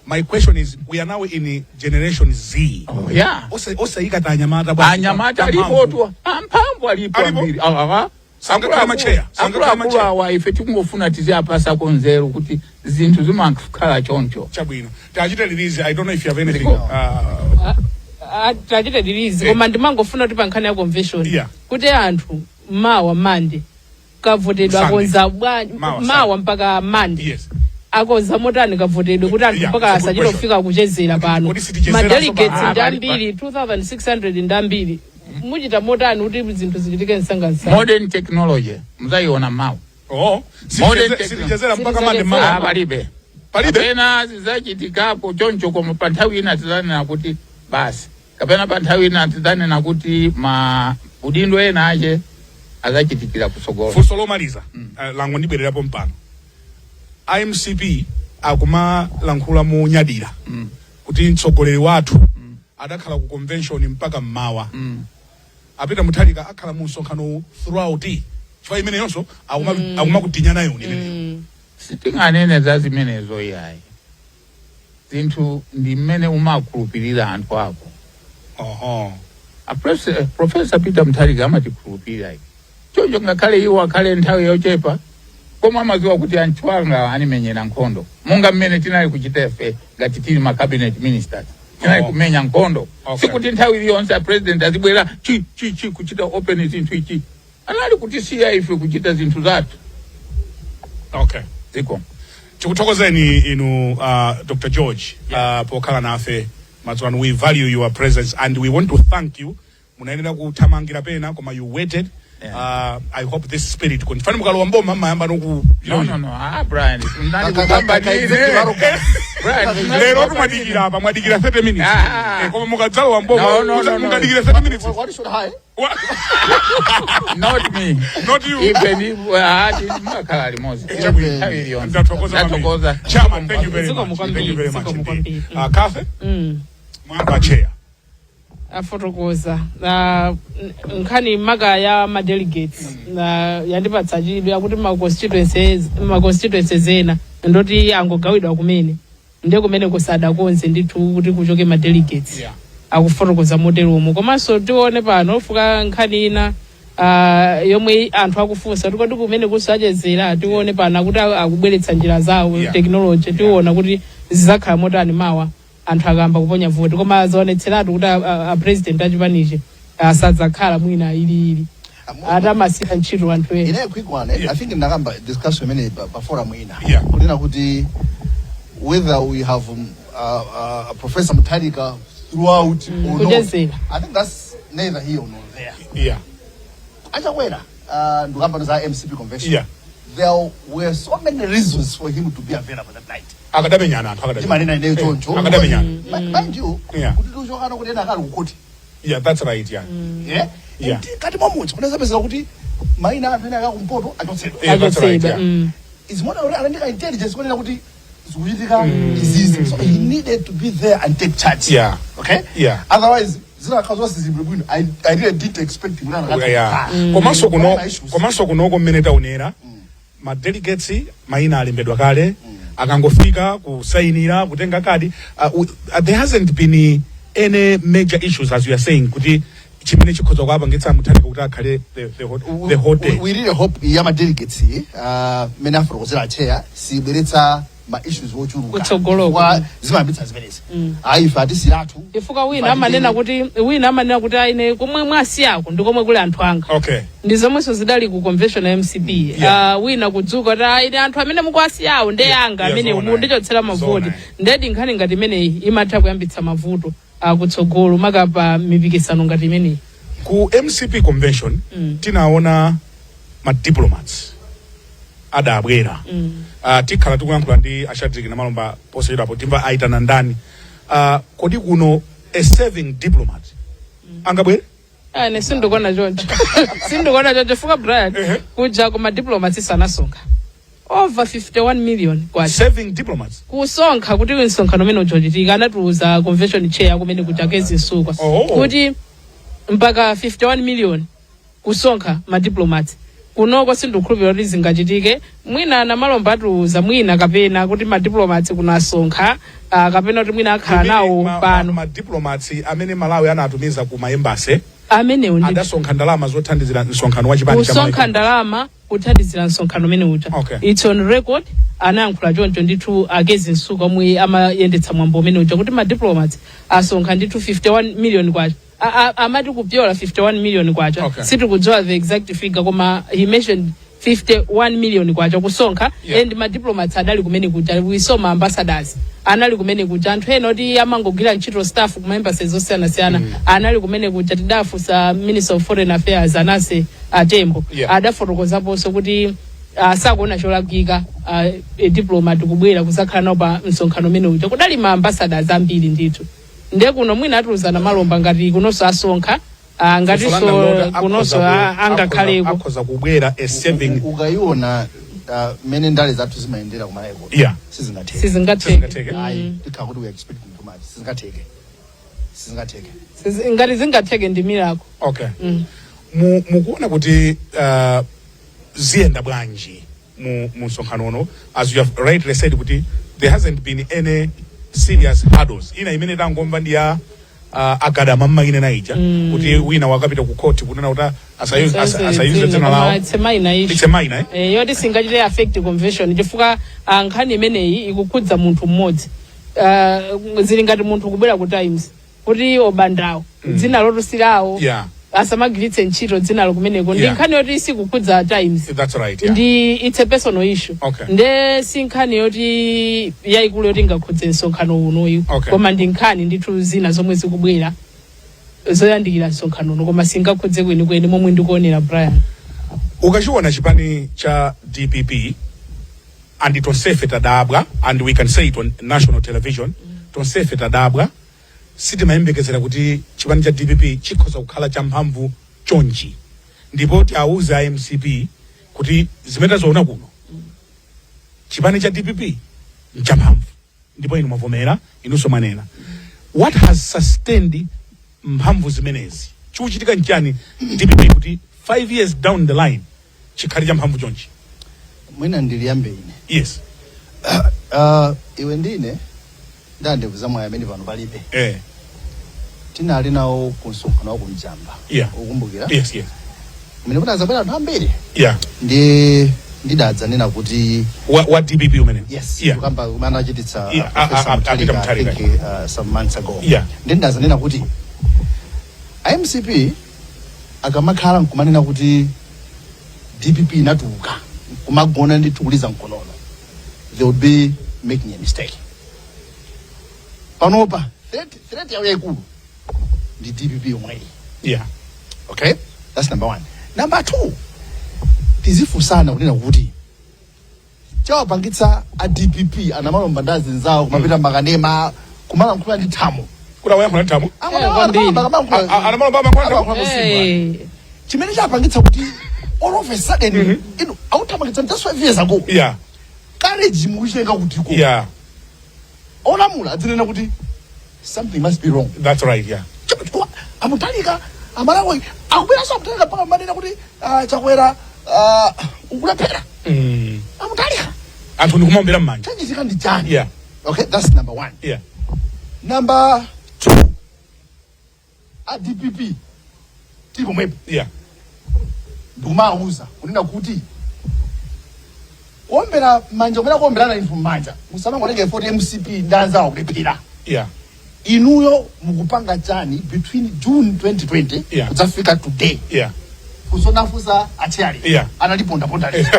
my question is, we are now in generation Z. Oh, yeah. Osayika ta anyamata bwa Anyamata alipotu, amphamvu alipo. Alipo? Ambiri. Awa Sangakhale macheya, sangakhale akuluakulu macheya. awa, ife tikungofuna tiziyapasako nzeru kuti zinthu zimakhala choncho. Chabwino, tachite release. I don't know if you have anything. Tachite release, koma ndimangofuna kuti pa nkhani ya convention, kuti anthu mawa Mande kavotedwa Sunday. akonza bwanji? Mawa, Mawa mpaka Mande, akonza motani kavotedwe kuti anthu Yeah, mpaka it's a good asachite kufika kuchezera pano? Kodi sitichezera Madelegates so ndi ambiri, 2600 ndi ambiri. Muchita motani kuti zinthu zichitike msangamsanga? Modern technology muzayiona mawa. Oh, Modern technology. sitichezera mpaka Mande Sitichezera. Ah, mawa? palibe. Palibe? Kapena zizachitikapo choncho, koma pa nthawi ina tizanena kuti basi, kapena pa nthawi ina tizanena kuti ma udindo ena ache azachitikira kusogolo. Funso lomaliza, lango ndibwererapo mpano. IMCP akumalankhula monyadira kuti mtsogoleri wathu adakhala ku convention mpaka mmawa. Apita Mutharika akhala mu msonkhano throughout? Chifukwa imeneyonso akumakutinya nayo imeneyo. Sitinganene za zimenezo, iyayi. Zinthu ndi mmene umakhulupirira anthu ako. A Professor Peter Mutharika amatikhulupirira ife, choncho ngakhale iwo akhale nthawi yochepa, koma amadziwa kuti anthu anga animenyera nkhondo, monga mmene tinali kuchita ife ngati tili ma cabinet ministers. Tinali Oh. kumenya nkhondo. Okay. Sikuti nthawi iliyonse a president azibwera chi chi chi kuchita open zinthu ichi. Anali kutisiya ife kuchita zinthu zathu. Okay. Ziko. Tikuthokozeni inu, Dr George, pokhala nafe madzulo. We value your presence and we want to thank you. Munayenera kuthamangira pena, koma you waited. I hope this spirit fani mukalowa mboma mmayamba noku No. Ah, Brian. Nali kukamba Ka- ndine. Brian, nali Lero kukamba tumwadikira apa, mwadikira 30 minutes. Ah. Koma mukadzalowa mboma No. mukadikira 30 minutes. What should I? Not me. Not you. Even if ah, timakhala limodzi. Chabwino. Nthawi iliyonse. Ndathokoza kwambiri. Ndathokoza. Chairman, thank you very Zikomo much. kwambiri, Thank you very much zikomo indeed. kwambiri. Kathe, mwamba chair. Afotokoza nkhani maka ya ma delegates na yandipatsa chidwi, akuti ma constituencies ena ndoti angogawidwa kumene, ndiye kumene kusadakonze ndithu kuti kuchoke ma delegates. Akufotokoza moteromo. Komanso tione pano fuka nkhani ina yomwe anthu akufunsa kuti kodi kumene kusachezera. Tione pano akuti akubweretsa njira zawo, technology. Tiona kuti zidzakhala motani mawa anthu akamba kuponya voti. Koma zaonetseratu kuti a president achipanichi asadzakhala mwina ilili atamasira ntchito anthu ena. Ine, quick one, eh? Yeah. I think ndakamba discussion imene pa forum ina kunena kuti whether we have Professor Mutharika throughout or not, Kuchezera. I think that's neither here nor there. Achakwera, ndikamba za MCP convention, there were so many reasons for him to be available that night. Akadamenyana anthu, akadamenyana. Timanena ineyo choncho. Akadamenyana. Mind you, kuti tichokana kuti ena akali kukoti. Yeah, that's right, yeah. Yeah. Yeah. Kati mwamuja munazapezeka kuti maina anthu ena akakumpoto achotsedwa. Yeah, that's right, Achotsedwa. yeah. Is more kuti anandika intelligence kunena kuti zikuchitika izizi, so he needed to be there and take charge. Okay. Otherwise zinakhala zonse zili bwino. I really didn't expect him kuti Komanso kuno Why issues? Komanso kunoko mmene taonera ma delegates, mayina alembedwa kale, akangofika kusayinira, kutenga kadi, there hasn't been any major issues, as you are saying, kuti chimene chikhoza kuapangitsa Mutharika kuti akhale the whole day. We really hope ya ma delegates, mene afotokozera acheya, sibweretsa ma issues ochuluka. Kutsogoloko. Kwa zimayambitsa zimenezi, ayi, ife atisiratu. Chifukwa wina amanena kuti aine komwe mwasiyako ndi komwe kuli anthu anga. Ndi zomwenso zidali ku convention ya MCP. Wina kudzuka kuti aine anthu amene mukuwasiyawo ndi anga amene Zona, mundichotsera mavoti. zona. Ndedi nkhani ngati imeneyi imatha kuyambitsa mavuto kutsogolo, makapa mipikisano ngati imeneyi. Ku MCP convention tinaona ma diplomats adabwera. Tikhala tikuyankhula ndi Ashadrik Namalomba posachedwapo, timva aitana ndani. Kodi kuno a serving diplomat angabwere? Ane sindikuona choncho, sindikuona choncho fuka, Brian, kuja kuma diplomats sanasonkha over 51 million kwacha. Serving diplomats. Kusonkha kuti msonkhano umene uchochitika. Anatiuza convention chair kumene kuja, Kezzie Msukwa, kuti mpaka 51 million kusonkha ma diplomats. Kunoko sindikukhulupirira kuti zingachitike. Mwina Namalomba atiuza mwina kapena kuti ma diplomats kuno asonkha, kapena kuti mwina akhala nawo pano. Ma diplomats amene Malawi anatumiza ku ma embassy amenewo ndi adasonkha ndalama zothandizira msonkhano wa chipani cha kusonkha Malawi. ndalama kuthandizira msonkhano umene uja. It's on record, anayankhula choncho ndithu a Kezzie Msukwa omwe amayendetsa mwambo umene uja kuti ma diplomats asonkha ndithu 51 million kwacha. Amati kupyola 51 million kwacha. Sitikudziwa the exact figure, koma he mentioned 51 million kwacha kusonkha. And ma diplomats adali kumene kuja. We saw ma ambassadors anali kumene kuja, anthu ena oti amangogwira ntchito, staff kuma embassies osiyanasiyana, anali kumene kuja. Tidafunsa Minister of Foreign Affairs Anase Atembo, adafotokozaponso kuti sakuona cholakwika diplomat kubwera kuzakhala nawo pa msonkhano umene uja. Kudali ma ambassadors ambiri ndithu. Ndiye kuno mwina atiuza Namalomba ngati kunonso asonkha, ngatinso kunonso angakhaleko. Akhoza kubwera a serving Ukayiona mmene ndale zathu zimayendera kumaleko, sizingatheke. Sizingatheke. Sizingatheke. Ayi, tikhala kuti we are expecting too much. Sizingatheke, sizingatheke. Ngati zingatheke ndi miracle. Okay. Mukuona kuti ziyenda bwanji mu msonkhano uno, as you have rightly said kuti there hasn't been any serious hurdles? Ina imene tangomva ndi ya agadama mmaine naija kuti wina wakapita ku court kunena kuti asayuze dzina lawo. It's a minor issue. It's a minor, eh? Yoti singachite affect convention, chifukwa nkhani imeneyi ikukhudza munthu mmodzi. Zili ngati munthu kubwera ku Times kuti obandawo dzina lotusirawo asamagwiritse ntchito dzinalo kumeneko. Ndi nkhani yoti sikukhudza Times. That's right, yeah. Ndi, it's a personal issue. Nde si nkhani yoti yayikulu yoti ingakhudze msonkhano unoyu. Koma ndi nkhani ndithu zina zomwe zikubwera zoyandikira msonkhano uno, koma singakhudze kwenikweni momwe ndikuonera, Brian. Ukachiona chipani cha DPP, and tonsefe tadabwa, and we can say it on national television, tonsefe tadabwa. Sitimayembekezera kuti chipani cha DPP chikhoza kukhala champhamvu chonchi. Ndipo tiauze a MCP kuti zimene tazoona kuno, chipani cha DPP nchamphamvu, ndipo inu mwavomera, inunso mwanena. What has sustained mphamvu zimenezi? Chikuchitika nchani DPP kuti 5 years down the line chikhale champhamvu chonchi? Mwina ndiliyambe ine. Yes. Iwe ndine ndandevu zamwayi amene pano palibe, tinali nawo ku msonkhano wa kumjamba. Ukumbukira? Yes. Kumene kunazabwera anthu ambiri. Ndi ndidadzanena kuti Wa DPP umene? Yes. Kukamba kumene anachititsa Professor A Peter Mutharika, I Mutharika. think, some months ago. Ndi ndadzanena kuti MCP akamakhala nkumanena kuti DPP inatuluka, kumagona ndi tukuliza mkonono, they would be making a mistake. Panopa threat yawo yaikulu ndi DPP yomweyi. Okay, that's number one. Number two, tizifunsana kunena kuti chawapangitsa a DPP anamalomba ndi azinzawo kumapita makanema kumalankhula ndi thamo. Kuti awayankhula ndi thamo? Kwambiri. Anamalomba amayankhula ndi thamo? Chimene chapangitsa kuti all of a sudden ino authamangitsa just 5 years ago, courage mukuchitenga kutiko? Olamula adzinena kuti something must be wrong. That's right, yeah. Amutalika amalawi akubweranso amutalika mpaka manena kuti Chakwera, ukulephera. Amutalika. Anthu ndikumaombera m'manja. Chachitika ndi chani? Okay, that's number one. Number two, a DPP tili pomwepo, ndikumawuza kunena kuti kuombera manja kumene kuomberana inthu mmanja, musamangotenge 40 MCP ndanzawo kulephera. Inuyo mukupanga chani between June 2020 kudzafika today? Kusonafusa achiyali analipondaponda lero.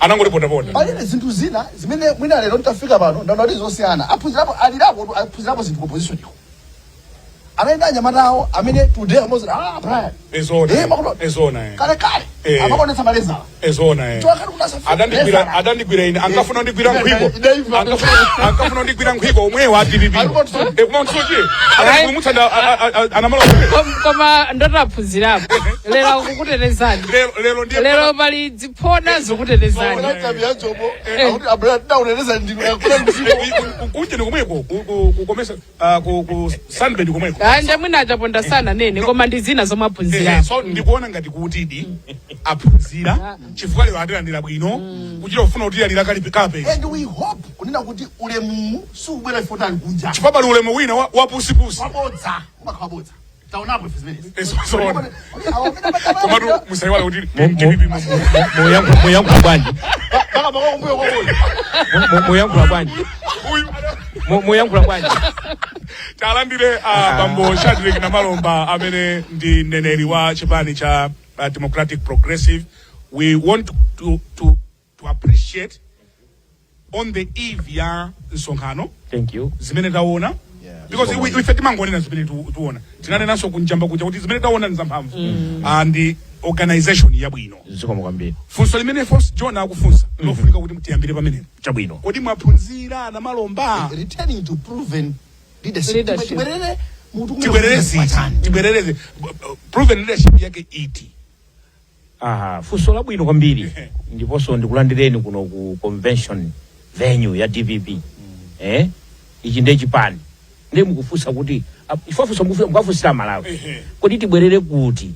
Anangolipondaponda. Palibe zinthu zina zimene mwina lero ntafika pano ndaona kuti zosiyana. Aphunzirapo, alirapo, aphunzirapo zinthu ku opposition iko. Anayenda anyamata awo amene today amozera, ah, Brian. Ezona. Ezona. Ezona, eh. Kale kale amakonetsa malezala. Ezona, eh. Chokani kuti asafike Adandigwira. lezala. Adandigwira ine, ankafuna kundigwira nkhwiko. Idaiva. Ankafuna kundigwira nkhwiko omwewo a DPP. Ali kuti- Eh, kuma mtsochi anamutsanda anamalo. Koma ndotaphunzirapo lero akukutetezani. Lero, lero ndiye. Lero pali ziphona zokutetezani. Tabia jobo akuti abra ndauneneza ndinu yakula mzimu. Kunje ni komweko kukomesa ku Sunbird komweko. Anje mwina achaponda sana nene, koma ndi zina zomwe aphunzirapo. So ndikuona ngati kuti di aphunzira, chifukwa lero atilandira bwino, kuchita kufuna kuti alira kalipe kapezi. And we hope kunena kuti ulemu siubwera ifo tali kunja. Chifukwa pali ulemu wina wa pusipusi. Wabodza, umakhala wabodza, taonapo ife zimenezi. Zoona. Komatu musayiwale kuti DPP Muyankhula bwanji? Baka baka kumbuyo kwakoyo. Muyankhula bwanji? Uyu. Muyankhula bwanji? Talandire bambo Shadrack Namalomba amene ndi mneneri wa chipani cha Democratic Progressive. We want to appreciate on the eve ya msonkhano Thank you. zimene taona, because ife timangonena zimene tiona. Tinanenanso kunjamba kuja kuti zimene taona ni zamphamvu and organization yabwino. Zikomo kwambiri. Funso limene Force John akufunsa lofunika kuti tiyambire pamenepo. Chabwino. Kodi mwaphunzira, Namalomba? Returning to proven leadership. Leadership. Tibwerere mutu kumene. Tibwererezi, tibwerereze proven leadership yake iti? Aha, funso labwino kwambiri, ndiponso ndikulandireni kuno ku convention venue ya DPP. Ichi ndiye chipani. Ndiye mukufunsa kuti ifafunsa mukafunsira Malawi. Kodi tibwerere kuti?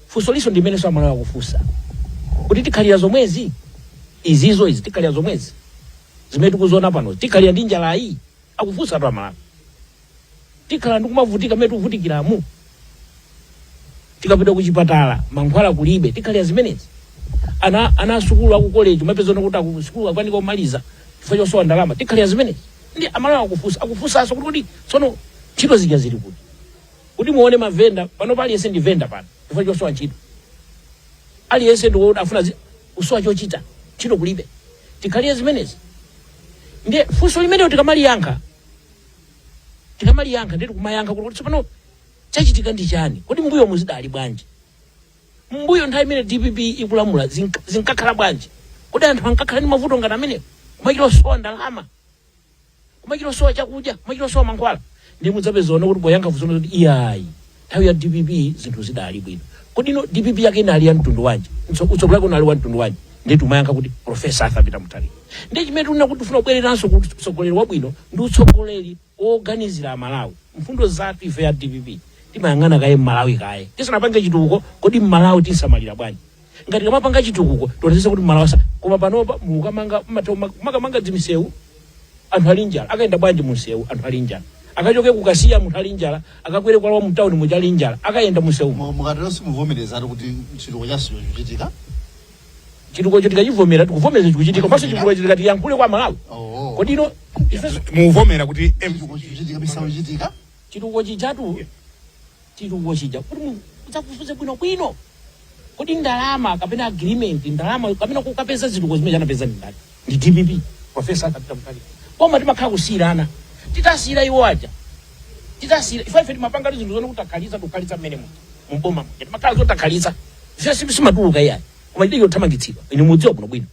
Funso liso ndimenenso Amalawi akufunsa kuti tikhalira zomwezi, izizo izi, tikhalira zomwezi zimene tikuziona pano, tikhalira ndi njalayi? Akufunsa tu Amalawi. Tikhala ndi kumavutika mmene tikuvutikiramu? Tikapita kuchipatala mankhwala kulibe, tikhalira zimenezi? Ana asukulu aku college mapezana kuti aku sukulu akwanika kumaliza. Chifukwa chosowa ndalama. Tikhalira zimenezi? Ndi Amalawi akufunsa, akufunsanso kuti kodi tsono ntchito zija zili kuti? Kuti muone mavenda pano, paliyense ndi venda pano chifukwa chosowa ntchito. Aliyense ndi woti afuna kusowa chochita, ntchito kulibe. Tikhalire zimenezi? Ndiye funso limeneyo tikamaliyankha ndiye tikumayankha kuti tsopano chachitika ndi chani? Kodi mbuyo muzidali bwanji? Mbuyo nthawi imene DPP ikulamula zinkakhala bwanji? Kodi anthu ankakhala ndi mavuto ngati amenewo, kumachita osowa ndalama, kumachita osowa chakudya, kumachita osowa mankhwala? Ndiye mudzapeza ona kuti poyankha funso kuti iyayi, nthawi ya DPP zinthu zidali bwino. Kodi ino DPP yake inali ya mtundu wanji? Utsogoleri wake unali wa mtundu wanji? Ndiye timayankha kuti Professor Arthur Peter Mutharika. Ndiye chimene tikunena kuti tifuna kubwereranso ku utsogoleri wabwino ndi utsogoleri woganizira Amalawi. Mfundo zathu ife ya DPP, timayang'ana kaye Mmalawi kaye tisanapange chitukuko. Kodi Mmalawi tinsamalira bwanji? Ngati kamapanga chitukuko, tionetsetse kuti Mmalawi asa. Koma panopa mukamanga makamanga dzimisewu, anthu ali njala. Akayenda bwanji munsewu anthu ali njala? Akachoke kukasiya munthu ali njala, akakwere kwalowa mu town muja ali njala, akayenda munsewu? Mukatero simuvomerezatu kuti chitukuko chasiyo chikuchitika. Chitukuko tikachivomera, tikuvomereza chikuchitika. Komanso chitukuko chitikati tiyankhule kwa Malawi. Oh. Kodi ino ifenso Muvomera kuti Chitukuko chikuchitika, misewu ichitika. Chitukuko chijatu, chitukuko chija kuti mudzakufuze bwino bwino, kodi ndalama kapena agreement, ndalama kapena kukapeza zitukuko zimene anapeza ndi ndani? Ndi DPP, Professor Peter Mutharika. Koma timakhala kusiyirana, titasiyira iwo aja, titasiyira ife timapanga zinthu zone kuti takhalitsa, tikukhalitsa mmene muja muboma muja, timakhala zotakhalitsa. Ife simatuluka iyayi, koma chite chothamangitsidwa. Inu mudziwa bwino bwino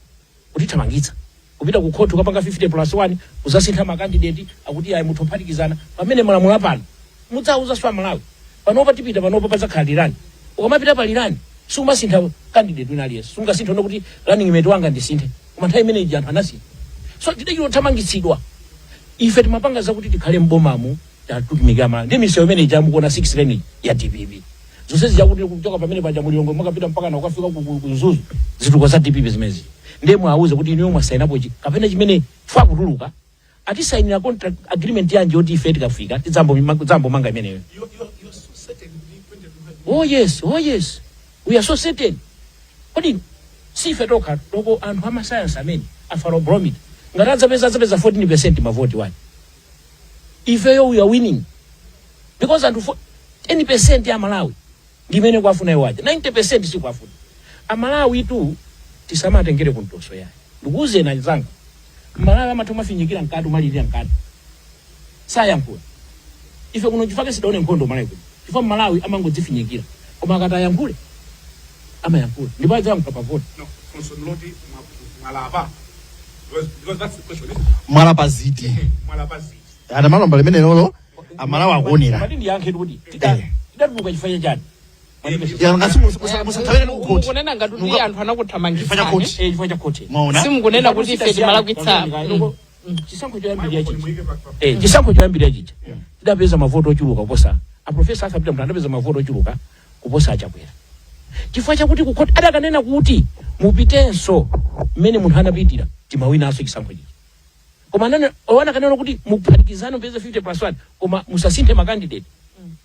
kutithamangitsa kupita ku khoti ukapanga 50 plus 1, kuzasintha ma candidate, akuti ayi, muthu ophatikizana pamene malamulo apano. Mudzauza swa Malawi panopa, tipita panopa padzakhala rerun. Ukamapita pa rerun sumasintha candidate wina aliyense, sungasinthe ono kuti running mate wanga ndisinthe. Koma nthawi imene ija anthu anasintha, so tide chothamangitsidwa. Ife timapanga zakuti tikhale mbomamu, tatutumikira Malawi. Ndi misewu imene ija mukuona 6 lane ya DPP, zonse zijakuti kuchoka pamene paja mulilongo mwakapita mpaka na ukafika ku Mzuzu, zitukuko za DPP zimezi. Ndiye mwauze kuti inuyo mwasainapo chi kapena chimene chifukwa kutuluka atisainira contract agreement yanji yoti ife tikafika tidzambomanga imeneyo? Oh yes, oh yes, we are so certain. Kodi sife tokha loko anthu amasayansi amene Afrobarometer ngati adzapeza 14% mavoti wani, ifeyo we are winning because anthu 10% ya Malawi ndi imene kwafuna iwo aja, 90% sikwafuna. Amalawi tu tisamatengere kuntoso yayi. Ndikuwuzeni anzanga, Malawi amatha umafinyikira mkati, umalirira mkati, sayankhula. Ife kuno chifukwa sidaone nkhondo Malawi kuno, chifukwa Malawi amangodzifinyikira, koma akati ayankhule amayankhula ndipo adzayankhula pa voti. No, funso ndiloti mwalapa, because that's the question, isn't it? Mwalapa ziti? Mwalapa ziti? Anamalomba limene lolo Amalawi akuonera. Mati ndiyankhe kuti tidatuluka chifukwa chani? Ya, ngati musathawire ku khoti. Mukunena ngati kuti anthu Chifukwa cha anakuthamangitsani. khoti. Eh, chifukwa cha khoti. Mwaona? Simukunena kuti ife timalakwitsa. Chisankho choyambirira chicha, chisankho choyambirira chicha tidapeza mavoto ochuluka kuposa a Professor Arthur Peter Mutharika, adapeza mavoto ochuluka kuposa Achakwera, chifukwa chakuti kukhoti adakanena kuti mupitenso mmene munthu anapitira, timawinanso chisankho chicha. Koma anane anakanena kuti muphatikizane mupeze 50 plus 1 koma musasinthe ma candidate,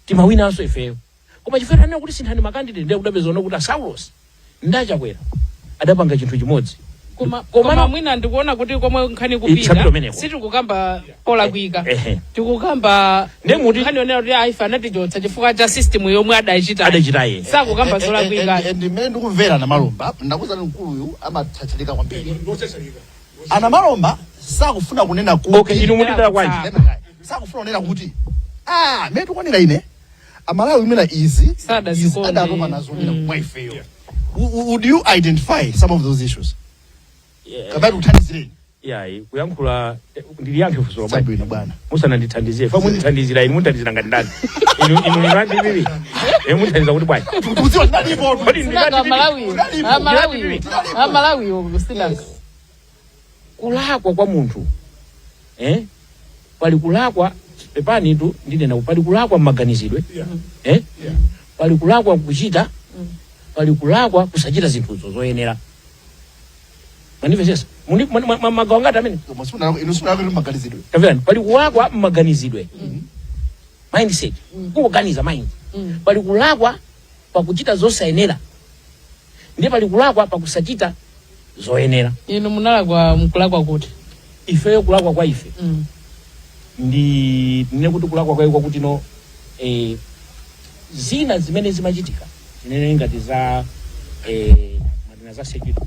timawinanso ifeyo. Koma chifukwa ananena kuti sinthani ma candidate, ndiye kudapeza ono kuti Asaulos ndi Achakwera adapanga chinthu chimodzi. Koma Koma koma mwina ndikuona kuti komwe nkhani Isapita kupita, umeneko. sitikukamba polakwika. Ehe. Tikukamba Ndiye muti- nkhani yonena kuti aife anatichotsa chifukwa cha system yomwe adachita. Adachita iye. Sakukamba zolakwika. Ndi mmene ndikumvera Namalomba, ndakuzani mkuluyu amathatchirika kwambiri. Ndochachalika. Anamalomba sakufuna kunena kuti Okay, inu mutitala kwanji? Sakufuna kunena kuti ah, mmene tikuonera ine Amalawi mwina izi Sada izi zikonde. adatopa nazo mwina mwa ifeyo. Would you identify some of those issues kapena kuthandizireni? Yayi, kuyankhula ndiliyankhe funso lomwe. Chabwino bwana. Musanandithandizie fa mundithandizira inu, mundithandizira ngati ndani? Inu inu a DPP, inu mundithandiza kuti bwanji? Tikudziwa tinalipo. Kodi Sinanga ndikati Malawi, Amalawi, Amalawi sinanga. Kulakwa kwa munthu, eh? Pali kulakwa, pepanitu ndinena, pali kulakwa mmaganizidwe, eh? Pali kulakwa kuchita, pali kulakwa kusachita zinthuzo zoyenera. Manifesesa muni magawo ngati amene Inu simunalakwe maganizidwe. Tamverani, pali kulakwa mmaganizidwe, mindset, kungoganiza, mind. Pali kulakwa pakuchita zosayenera, ndiye pali kulakwa pakusachita zoyenera. Inu munalakwa mkulakwa kuti? Ifeyo kulakwa kwa ife ndi nene kuti kulakwa kwayo kwakuti no zina zimene zimachitika zimene ngati za manena za security,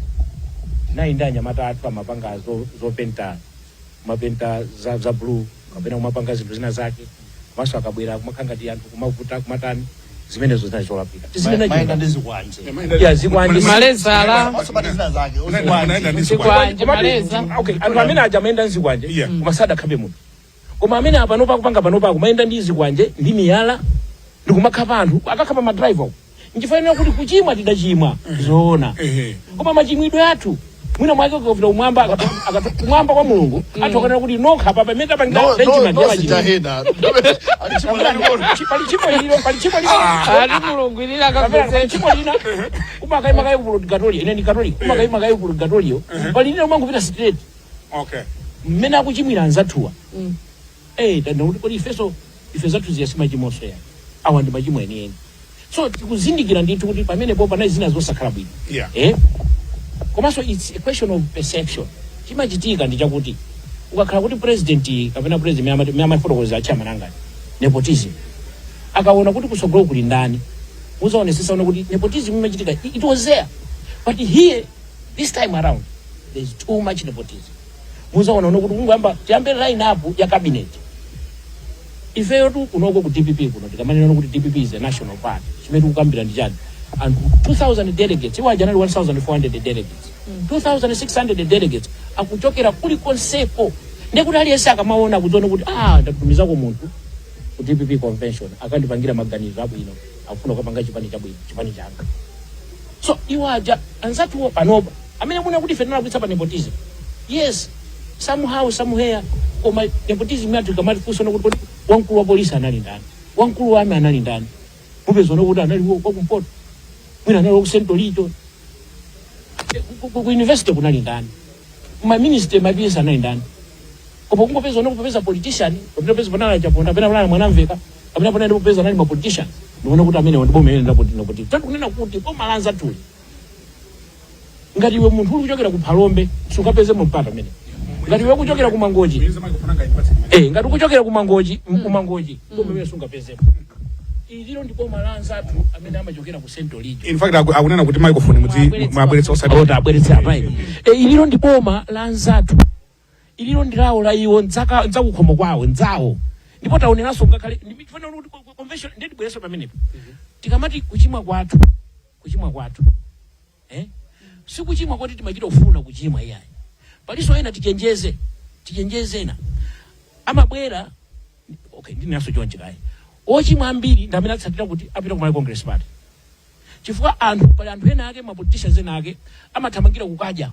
tinayi ndi anyamata athu amapanga zopenta, kumapenta za blue kapena kumapanga zinthu zina zake, komanso akabwera kumakhala ngati anthu kumavuta kumatani, zimenezo zinali zolakwika. Tizinena Maenda chilungamo. ndi zikwanje. Ya, zikwanje. Malezala. Osapata zina zake. Munaenda ndi Zikwanje. Komatu- Maleza. Okay, anthu amene aja amayenda nzikwanje koma sadakhape munthu, koma amene apanopa kupanga panopa akumayenda ndi zikwanje ndi miyala ndikumakhapa anthu, akakhapa ma driver. Nchifanira kuti kuchimwa tidachimwa zoona, koma machimwidwe athu mwina mwake ukafika kumwamba, kumwamba kwa Mulungu athu akanena kuti nokha papa imene tapangira No, no, benchmark no, ya machimwidwe. sitahena. Pali chimo lilo, pali chimo lilo. Ali Mulungu ilira Kapena akagwezeka. chimo lina umakayima kayi ku Katolika, ine ndi Katolika, umakayima kayi ku Katolika, pali lina umangopita straight. Mmene akuchimwira anzathuwa, tanda kuti kodi ifeso ife zathu ziyasi machimoso yani, awa ndi machimo enieni. So tikuzindikira ndithu kuti pamenepo panali zina zosakhala bwino. Komanso it's a question of perception. Chimachitika ndi chakuti ukakhala kuti president kapena president mmene amafotokoza chairman angati nepotism, akaona kuti kusogolo kuli ndani, muzaonesesa ona kuti nepotism imachitika. It was there, but here this time around there is too much nepotism. Muzaona ona kuti kungoyamba, tiyambe line up ya cabinet, ifeyo tu kunoko ku DPP kuno, tikamanena kuti DPP is a national party, chimene tikukambira ndi chani? Anthu 2000 delegates, iwo aja anali 1400 delegates, 2600 delegates akuchokera kulikonseko. Ndekuti aliyense akamaona akudziona kuti ah, ndatumizako munthu ku DPP convention, akandipangira maganizo abwino, akufuna kukapanga chipani chabwino, chipani changa. So iwo aja anzathuwo panopa amene muna kuti ife tinalakwitsa pa nepotism, yes, somehow, somewhere, koma nepotism yathu ikamatifunsa kuti kodi wamkulu wa polisi anali ndani, wamkulu wa army anali ndani, mupeza kuti anali wakumpoto, mwina anali waku Central Region. Ku university kunali ndani, ma minister, ma PS anali ndani? Koma kungopeza ono kupeza politician, kapena peza panali Chaponda, kapena panali Mwanamveka, kapena panali popeza anali ma politician, ndikuona kuti amene ndi boma imene ndapo nepotism. Tatu kunena kuti boma la anzathu, ngati iwe munthu uli kuchokera ku Phalombe sukapeze mpata amene ngati iwe kuchokera ku Mangochi, ngati ukuchokera ku Mangochi, ku Mangochi boma imene sungapezemo. Ililo ndi boma la anzathu amene amachokera ku Central Region. In fact, akunena kuti microphone mudzi mwabweretsa osati Ota abweretse apa ine. Ililo ndi boma la anzathu, ililo ndi lawo la iwo, ndzaka ndzakukhomo kwawo nzawo. Ndipo taoneranso ngakhale ndifanira kuti convention nditibwereso pamenepo. Tikamati kuchimwa kwathu, kuchimwa kwathu sikuchimwa kwati timachita kufuna kuchimwa iyayi. Palinso ena, tichenjeze, tichenjeze, ena amabwera. Okay, ndinenso chonchi kayi, ochimwa ambiri ndi amene atsatira kuti apita ku Malawi Congress Party, chifukwa anthu, pali anthu ena ake, ma politicians ena ake amathamangira kukadya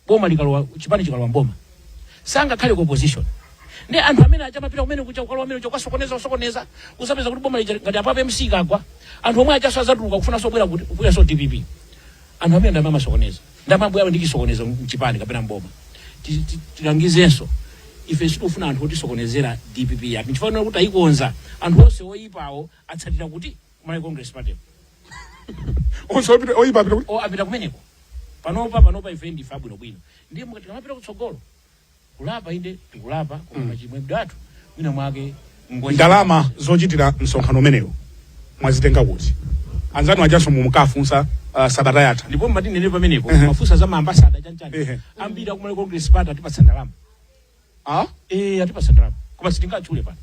boma likalowa, chipani chikalowa mboma, sangakhale ku opposition. Ndi anthu amene aja amapita kumene kuja kukalowa amene kuja kukasokoneza, kusokoneza, kusapeza kuti boma lija ngati apapo MC kagwa, anthu omwe ajaso azatuluka kufuna sobwera kuti kubwera so DPP. Anthu amene ndi amene amasokoneza, ndi amabwera ndi chisokonezo mchipani kapena mboma. Tilangizenso, ife sitikufuna anthu otisokonezera DPP yathu, nchifukwa kuti ayikonza anthu onse oyipawo atsatira kuti Malawi Congress Party. Onse oyipa apita kuti O apita kumeneko. Panopa, panopa ife ndife abwinobwino, ndiye mukati tikamapita kutsogolo kulapa, inde tikulapa, koma machimwedwe athu mwina mwake Ndalama zochitira msonkhano umenewu mwazitenga kuti? Anzanu ajanso mumukafunsa sabata yatha. Ndipo mmatinene pamenepo mafunsa za ma ambassador chanchani, ambiri aku Malawi Congress Party atipatsa ndalama. Ah? Atipatsa ndalama, koma sitingatchule pano.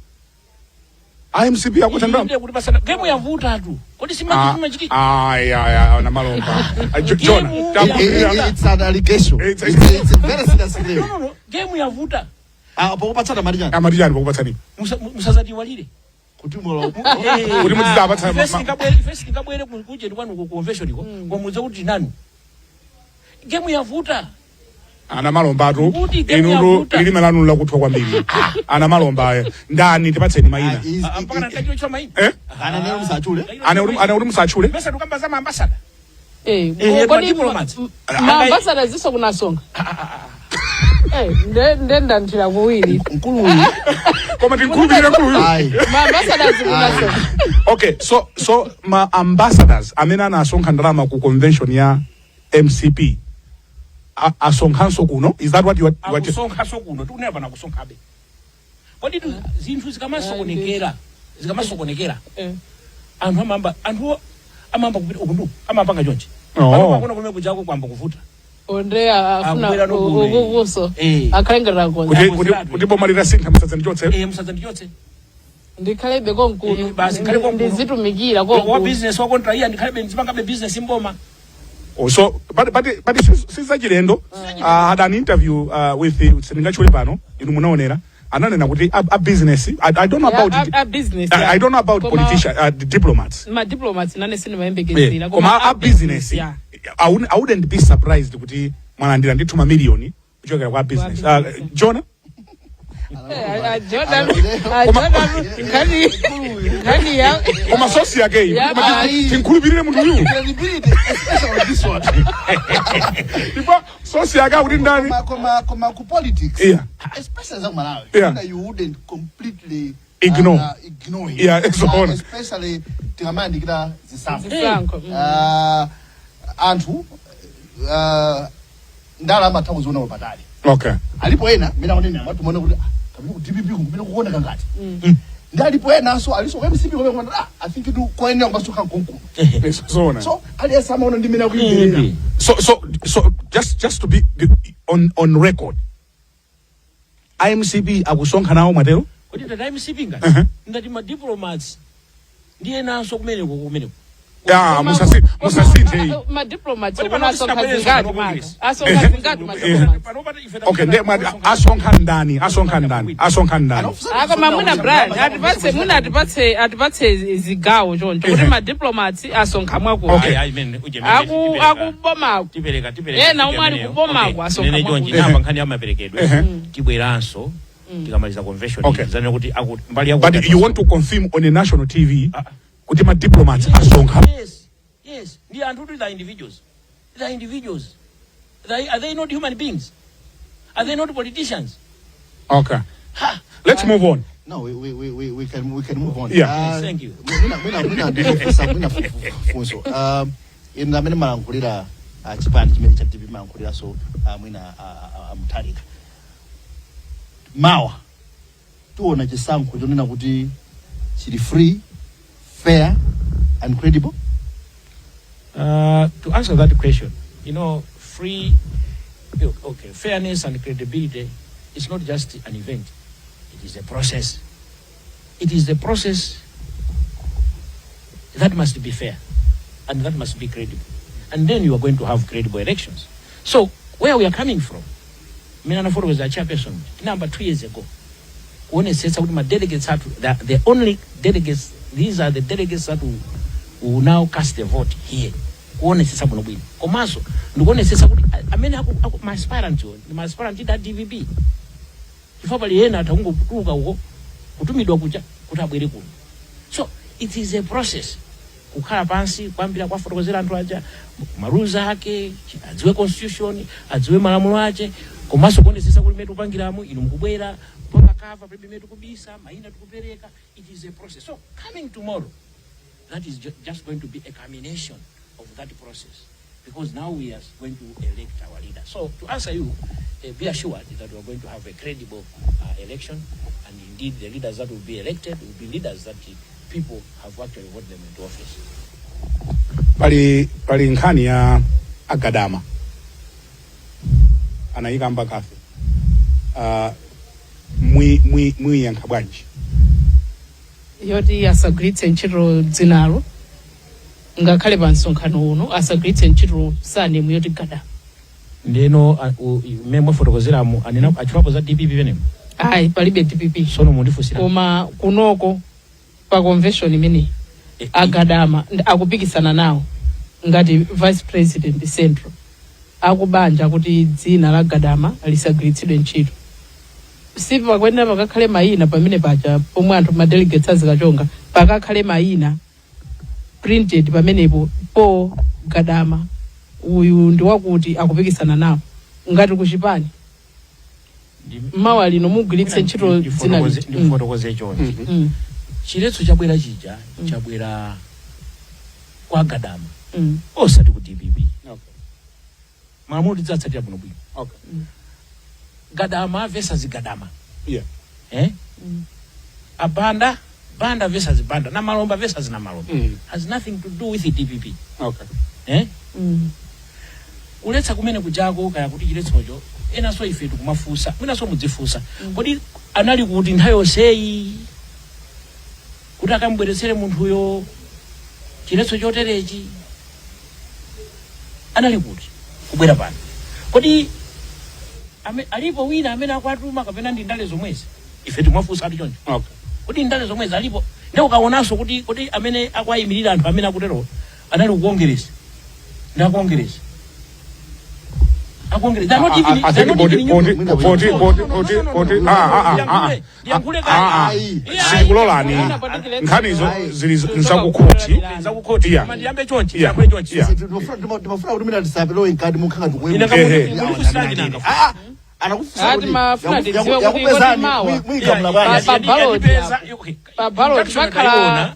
IMCP akutsa ndalama? Inde, kutipatsa game yavutatu. Kodi simachitika? Ayi, ayi, na malomba. Jonah, Game- takumbukira. It's an allegation. It's a very serious claim. No, no, no, game yavuta. Ah, pokupatsana mali chani? Amati chani pokupatsani? Musazatiwalire. Kuti mulo. Kuti mudzapatsa Ife sitingabwere kujeni kwanu ku convention iko, koma mudze kuti nanu game yavuta. Ana malombatu. Kuti game Inutu yavuta. lilime lanu lakuthwa kwambiri. Ana malomba aya ndani? Tipatseni mayina. Ah, mpaka nakachilo maina. Eh? Ana nero musachule. Ana kuti musatchule. Mesa tukamba za ma ambassador? Kodi ma diplomats. Ma ambassador ziso kunasonga? Nde ndanthira kuwiri. Mkulu uyu. Koma tinkhulupirira mkuluyu. Ayi. Ma ambassadors kunasonga. Okay, so ma ambassadors amene anasonkha ndalama ku convention ya MCP. Asonkhanso kuno? Is that what you are just Akusonkhaso kuno, tikunena pano akusonkhabe. Kodi zinthu zikamasokonekera, anthu amamba, anthu amamba kupita uku nduku, amapanga chonchi. Oh. Pano pakona kumene kujako kwamba kuvuta. Onde afuna Akubwera nokuno, eh. ukukuso Eh. akhale ngati akonza. Kuti boma litasintha, musadzandichotse. Eh, musadzandichotse. Ndikhalebe konkuno. Eh, basi, ndikhale konkuno. Ndizitumikira Wa konkuno. business wa kontra iya, ndikhalibe, ndizipangabe business mboma. Oh, so but sizachilendo. Had an interview with sindingatchule pano, inu munaonera, ananena kuti a business, I don't know Yeah, about a business, I don't know about politician, the diplomats. Ma diplomats nane sindimayembekezera. Koma a business, I wouldn't be surprised kuti mwalandira ndithu mamiliyoni kuchokera kwa business. Business, yeah. Jonah. Jordan, Jordan, nkhani ya Koma source yake iyi, Yeah, tinkhulupirire munthu uyu? Credibility, especially on this one. Ndipo source yake akuti ndani? Koma ku politics, especially za Malawi, you wouldn't completely ignore. Ignore him. Yeah, it's on. Especially tikamayandikira zisankho. Zisankho. Anthu ndalama amatha kuziona patali. Alipo ena mene akunena amatimaona kuti, ah, kapena ku DPP kumene kukuoneka ngati ndi alipo enanso aliso ku MCP kumene kuona, ah, I think itu koyenera kumasonkha nkonkuno. Zoona. So aliyense amaona ndi mene akuyimirira. So just to be on record, IMCP akusonkha nawo, mwatero? Kodi ndati MCP ngati ndati ma diplomats ndi enanso kumeneko? Ah, musasinthe iyi. Ma diplomats Kodi kuna pano asonkha tisabwereza zingati pano maka Congress? asonkha zingati ma diplomats? Okay, ndiye mwati asonkha ndani? Asonkha ndani? Asonkha ndani? Akoma mwina Brian atipatse, mwina atipatse zigawo choncho kuti ma diplomats asonkha mwakuti aku akubomako Tipereka. Ena omwe ali kubomako asonkha Nene chonchi, mwakuti. namba nkhani ya maperekedwe tibweranso tikamaliza convention. Zanena kuti mbali yaku But you want to confirm on a national TV kuti ma diplomats asonkha? Yes, ndi anthu kuti they are individuals, they are individuals. Are they not human beings? Are they not politicians? Okay, Ha. let's move on. No, we can move on. Yeah. Yes, thank you. Mwina ndikufunsa mwina funso. Inu amene malankhulira chipani chimene cha DPP, malankhuliraso mwina Mutharika. Mawa tiona chisankho chonena kuti chili free, fair and credible? To answer that question, free, okay, fairness and credibility is not just an event; it is a process. It is the process that must be fair and that must be credible, and then you are going to have credible elections. So where we are coming from, mina was a chairperson number 2 years ago, kuonetsetsa kuti ma delegates athu, the only delegates, these are the delegates that will now cast the vote here, kuonetsetsa bwinobwino, komanso ndikuonetsetsa kuti amene ma aspirant wo ndi ma aspirant ida DPP, chifukwa pali ena atha kungotuluka uko, kutumidwa kucha kuti abwere kuno. So it is a process, kukhala pansi kwambira kwafotokozera anthu aja ma rules ake, adziwe constitution, adziwe malamulo ache, komanso kuonetsetsa kuti imene tikupangiramo, inu mukubwera kupanga cover, palibe imene tikubisa, mayina tikupereka. It is a process. So coming tomorrow, that is just going to be a culmination of that process, because now we are going to elect our leader. So to answer you, be assured that we are going to have a credible election, and indeed the leaders that will be elected will be leaders that the people have actually voted them into office. Pali nkhani ya Agadama, anayikamba kafe, mwiyankha bwanji? Yoti asagwiritse ntchito dzinalo ngakhale pa msonkhano uno, asagwiritse ntchito surname yoti Gadama. Ndeno mmene mwafotokozeramo, anena atchulapo za DPP penepo? Ayi, palibe DPP. Sono mundifunsira. Koma kunoko pa convention imeneyi, Agadama akupikisana nawo ngati vice president central, akubanja kuti dzina la Gadama lisagwiritsidwe ntchito. Sipakuyenera pakakhale mayina pamene paja pomwe anthu ma delegates azikachonga, pakakhale mayina printed pamenepo po Gadama uyu ndi wakuti akupikisana nawo ngati kuchipani. Mawa lino mugwiritse ntchito dzina liti? Ndifotokoze chonchi. Chiletso chabwera chija chabwera kwa Gadama, osati ku DPP. Malamulo tidzatsatira bwinobwino. Gadama versus Gadama. Eh? Abanda, Banda versus Banda, Namalomba versus Namalomba has nothing to do with the DPP. Eh? Kuletsa kumene kujako, kaya kuti chiletsocho, enanso ife tikumafunsa, mwinanso mudzifunsa, kodi anali kuti nthawi yonseyi kuti akambweretsere munthuyo chiletso choterechi? Anali kuti kubwera pano? Kodi alipo wina amene akwatuma, kapena ndi ndale zomwezi? Ife timafunsa ati choncho. Kodi ndale zomwezi alipo? Ndi ukaonanso kuti kodi amene akuwayimirira anthu amene akutero anali kukongeresa, ndi akongeresa, akongeresa. They're not even I they're think not even poti neutral. poti poti poti poti Ndiyankhule, ndiyankhule. Sikulolani, nkhanizo zili nzakukhoti. Zakukhoti. Koma ndiyambe chonchi. Ndiyambe chonchi. Timafuna kuti mina tisapelowe mkati mukhanga. Ine mulifusiranji nanga? Anakufusa Ati kuti mafuna tidziwe kuti yakupezani kodi mawa. muyigamula bwanji? Pa ballot apo. Pa ballot Injunction pakhala- tayiona,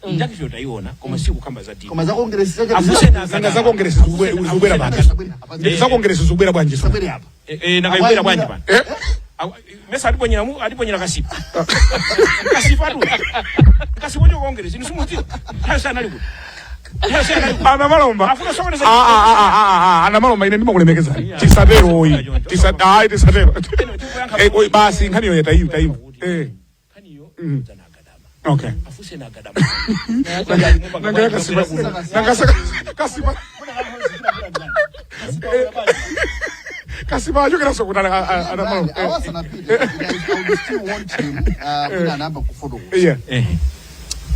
injunction tayiona, koma sikukamba za DPP. Koma za kongeresi. Afuse na Nanga za kongeresi zikubwera bwanji? Za kongeresi zikubwera bwanji so? Sabwere apa. Eh, nakaibwera bwanji pano? Eh? Mesa atiponyera mu atiponyera kasipa, kasipa tu, kasipa cho kongeresi inu simudziwa. Nthawi sanali kuti, nthawi sanali kuti. Anamalomba. Afuna sokoneza. Ah, ah, ah, ah, ah, Anamalomba, ine ndimakulemekezani. Tisatero oyi. Ayi, tisatero. Eh, oyi, basi nkhaniyo tayivi tayivi. Eh. Nkhaniyo dzanagadama. Afuse nagadama. Nanga yakasipa, nanga kasipa, kasipa achokera sokutala, Anamalomba. Eh. Awasanapite, I would still want him, mwina anayamba kufotokoza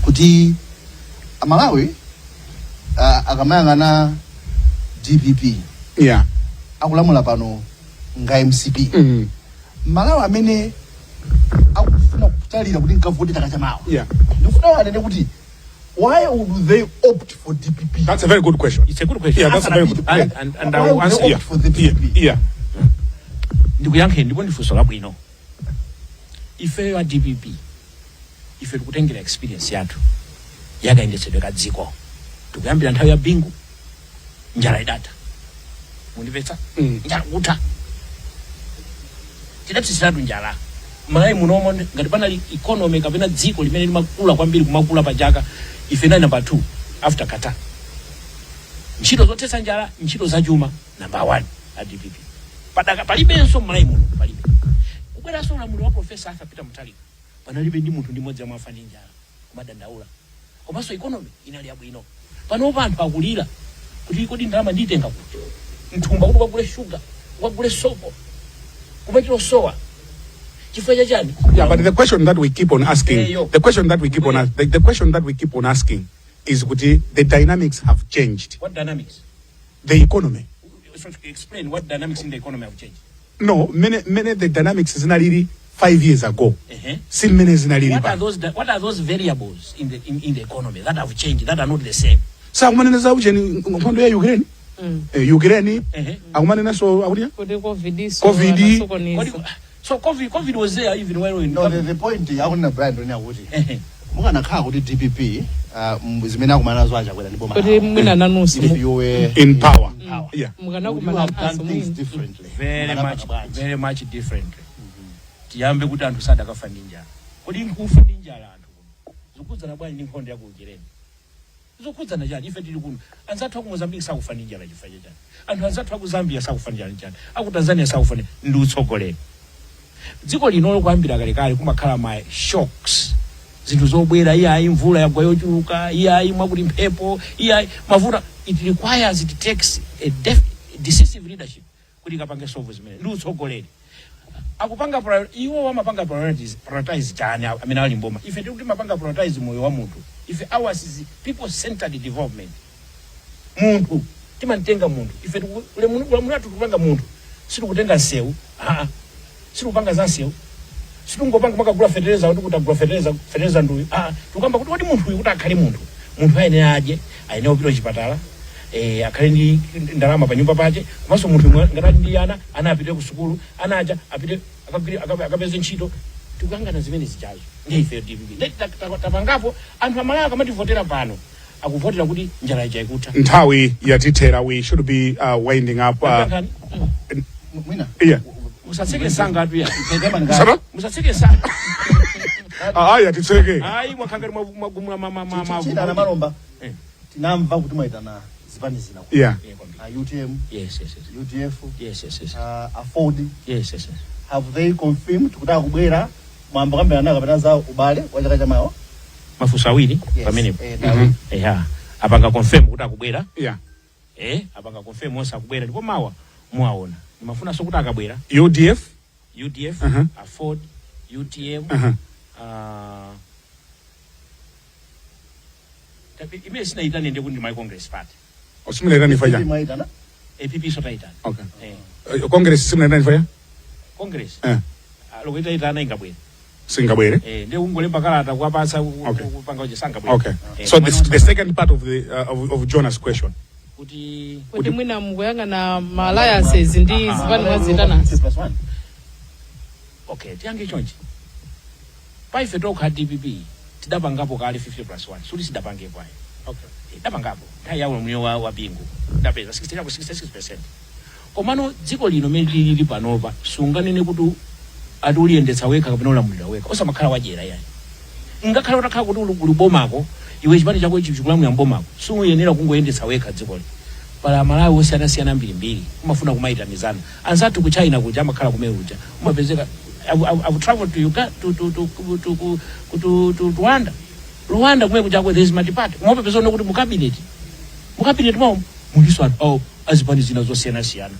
kuti Amalawi akamayang'ana DPP akulamula pano nga MCP, Malawi amene akufuna kutalira kuti nkavote chaka chamawa, ndikufuna anene kuti why would they opt for DPP? That's a very good question. It's a good question. Yeah, that's a very good. And I Why will would answer. they opt for the DPP? Ndikuyankheni, ndipo ndifunso labwino. Ifeyo a DPP, ife tikutengera experience yathu yakayendetsedwe ka dziko. Tikuyambira nthawi ya Bingu, njala idatha, mundimvetsa? Mm. Njala kutha, tidatsitsiratu njala Malawi munomo. Ngati panali economy kapena dziko limene limakula kwambiri, kumakula pachaka, ife nali number 2 after Qatar. Ntchito zothetsa njala, ntchito zachuma, number 1 a DPP padaka palibenso Mmalawi muno, palibe. Kubweranso ulamuliro wa Professor Arthur Peter Mutharika, panalibe ndi munthu ndi mmodzi yamwe afa ndi njala kumadandaula, komanso economy inali yabwino. Panopa anthu akulira kuti kodi ndalama nditenga kuti mthumba kuti ukagule shuga, ukagule sopo, kumachita osowa, chifukwa chachani? Yeah, but the question that we keep on asking, Eh, yo. the question that we keep on, the question that we keep on asking is kuti the dynamics have changed. What dynamics? The economy. So explain what dynamics in the economy have changed. No, many many the dynamics zinalili 5 years ago. Si mmene zinalili What are pano. What are those variables in the economy that have changed, that are not the same? Sakumanena za ucheni, nkhondo ya Ukraine. Eh, Ukraine. Akumanenanso akuti Kuti COVID iso COVID. anasokoneza. So COVID was there even when we were in No, the point akunena Brian ndonena kuti mukanakhala kuti DPP zimene akumana nazo achakwera ndi boma Kuti lawo, mwina nanunso if you were in power. Power, would you mukanakumana have done nazo things mwina. differently? Very Mukanapanga much bwanji? Very much differently. Tiyambe kuti anthu sadakafa ndi njala. Kodi nkufa ndi njala anthu kuno zikhudzana bwanji ndi nkhondo ya ku Ukraine? Zikhudzana chani? Ife tili kuno, anzathu aku Mozambique sakufa ndi njala chifukwa chachani? Anthu anzathu aku Zambia sakufa ndi njala chani? Aku Tanzania sakufa ndi? Ndi utsogoleri. Dziko linolo kuyambira kalekale kumakhala ma shocks, zinthu zobwera, iyayi mvula yagwa yochuluka, iyayi mwakuti mphepo, iyayi mavuta. It requires, it takes a decisive leadership kuti ikapange solve zimene. Ndi utsogoleri. Akupanga iwo amapanga priorities, prioritize chani amene ali mboma? Ife tikuti mapanga prioritize moyo wa munthu. Ife ours is people centered development. Munthu timamtenga munthu. Ife ulamuliro athu tikupanga munthu, sitikutenga nsewu, aa, sitikupanga za nsewu, sitingopanga makagula fetereza kuti kutagula fetereza, fetereza nduyu, aa. Tikukamba kuti kodi munthu uyu kuti akhale munthu, munthu ayenera adye, ayenera kupita kuchipatala, akhale ndi ndalama pa nyumba pache, komanso munthu ngati ali ndi ana, ana apite ku sukulu, ana aja apite akapeze ntchito. Tikuyangana zimene zichazo. Ndiye ife DPP. Ndiye tapangapo anthu Amalawi akamativotera pano. Akuvotera kuti njala ija ikutha. Nthawi yatithera, we should be winding up. Nkhani? Mwina Yeah. Musatseke nsanga atu ya. Sara? Musatseke nsanga. Aya, titseke. Ayi, mwakhangati mwagumula China na Malomba. Eh. Tinamva kuti mwaitana zipani zina, UTM, Yes. UDF, Yes. AFORD. Yes. Have they confirmed kuti akubwera? Mwamba kambirana nawo kapena za ubale wa chaka chamawa? Mafunso awiri Yes. pamenepo. Eh, nawe. Eya, apanga confirm kuti akubwera. Eh, apanga confirm onse akubwera, ndipo mawa muwaona. Ndimafunanso kuti akabwera, UDF. UDF, AFORD, UTM, imene sinaitane ndi kuti ndi my Congress Party. Simunaitani faja? Mwaitana? APP sotaitana. Okay. Eh. Congress simunaitani faja? Congress, Eh. lokuita itana ingabwera? Singabwere. Eh, ndi ungolemba kalata kuwapatsa Okay. kupanga uche, sangabwere. Okay. Eh, So the second part of Jonah's question. Kuti Kuti mwina mukuyang'ana ma alliances ndi zipani mwazitanazi? Plus one. Okay, tiyange chonchi: paife tokha DPP tidapangapo kale 50 plus 1, suti sidapangepo ayi. Okay. Dapangapo nthawi yawo mniyo wa Bingu, ndapeza 60 chako 66. Komano dziko lino mene lilili panopa, sunganene kuti ati uliyendetsa wekha kapena ulamulira wekha, osamakhala wadyera yani. Ngakhale utakhala kuti uli bomako, iwe chipani chako ichi chikulamulira mbomako, suyenera kungoyendetsa wekha dzikoli. Pala Amalawi osiyanasiyana mbirimbiri, umafuna kumayitanizana. Anzathu ku China kuja amakhala kumene kuja, umapezeka. I've traveled to Uganda, to Rwanda. Rwanda kumene kujako there is multi-party. Umapeza uno kuti mu cabinet mwawo muliso anthu awo azipani zina zosiyanasiyana,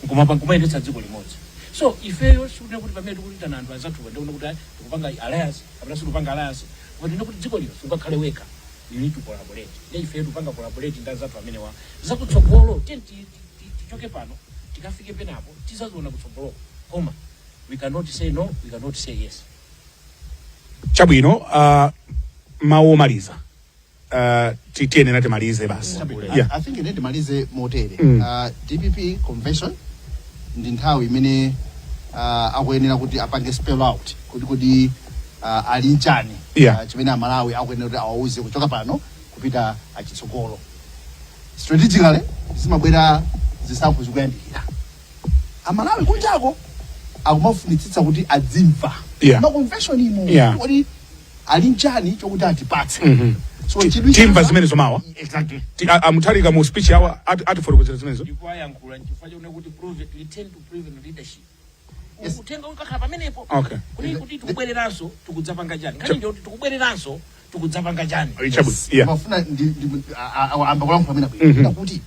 nkumapa nkumayendetsa dziko limodzi. So ifeyo sikunena kuti pamene tikuitana anthu anzathupa ndikuona kuti ayi, tikupanga alliance kapena sitikupanga alliance, koma ndine kuti dziko lino sungakhale wekha, you need to collaborate. Ndi ifeyo tikupanga collaborate ndi anzathu amene wa zakutsogolo. Tiye tichoke pano tikafike penapo, tizaziona kutsogoloko, koma we cannot say no, we cannot say yes. Chabwino, mawu omaliza. Tiyenera timalize basi. Yeah. I think ine ndimalize motere. DPP convention ndi nthawi imene akuyenera kuti apange spell out kuti ali nchani chimene Amalawi akuyenera kuti awauze kuchoka pano kupita achitsogolo. Strategically zimabwera zisankho zikuyandikira, Amalawi kunjako akumafunitsitsa kuti adzimva ma convention imo kuti ali nchani chokuti atipatse. So chidwi Timva zimenezo mawa. Exactly. Amutharika mu speech yawo atifotokozera zimenezo. Ndipo ayankhula nchifukwa chakuti kuti prove return to proven leadership. Yes. Kutenga ukakhala pamenepo kuti tikubwereranso tikudzapanga chani? Nkhani ndiyo kuti tikubwereranso tikudzapanga chani? Chabwino, yeah. Mafuna amba kulankhula pamene bwino kuti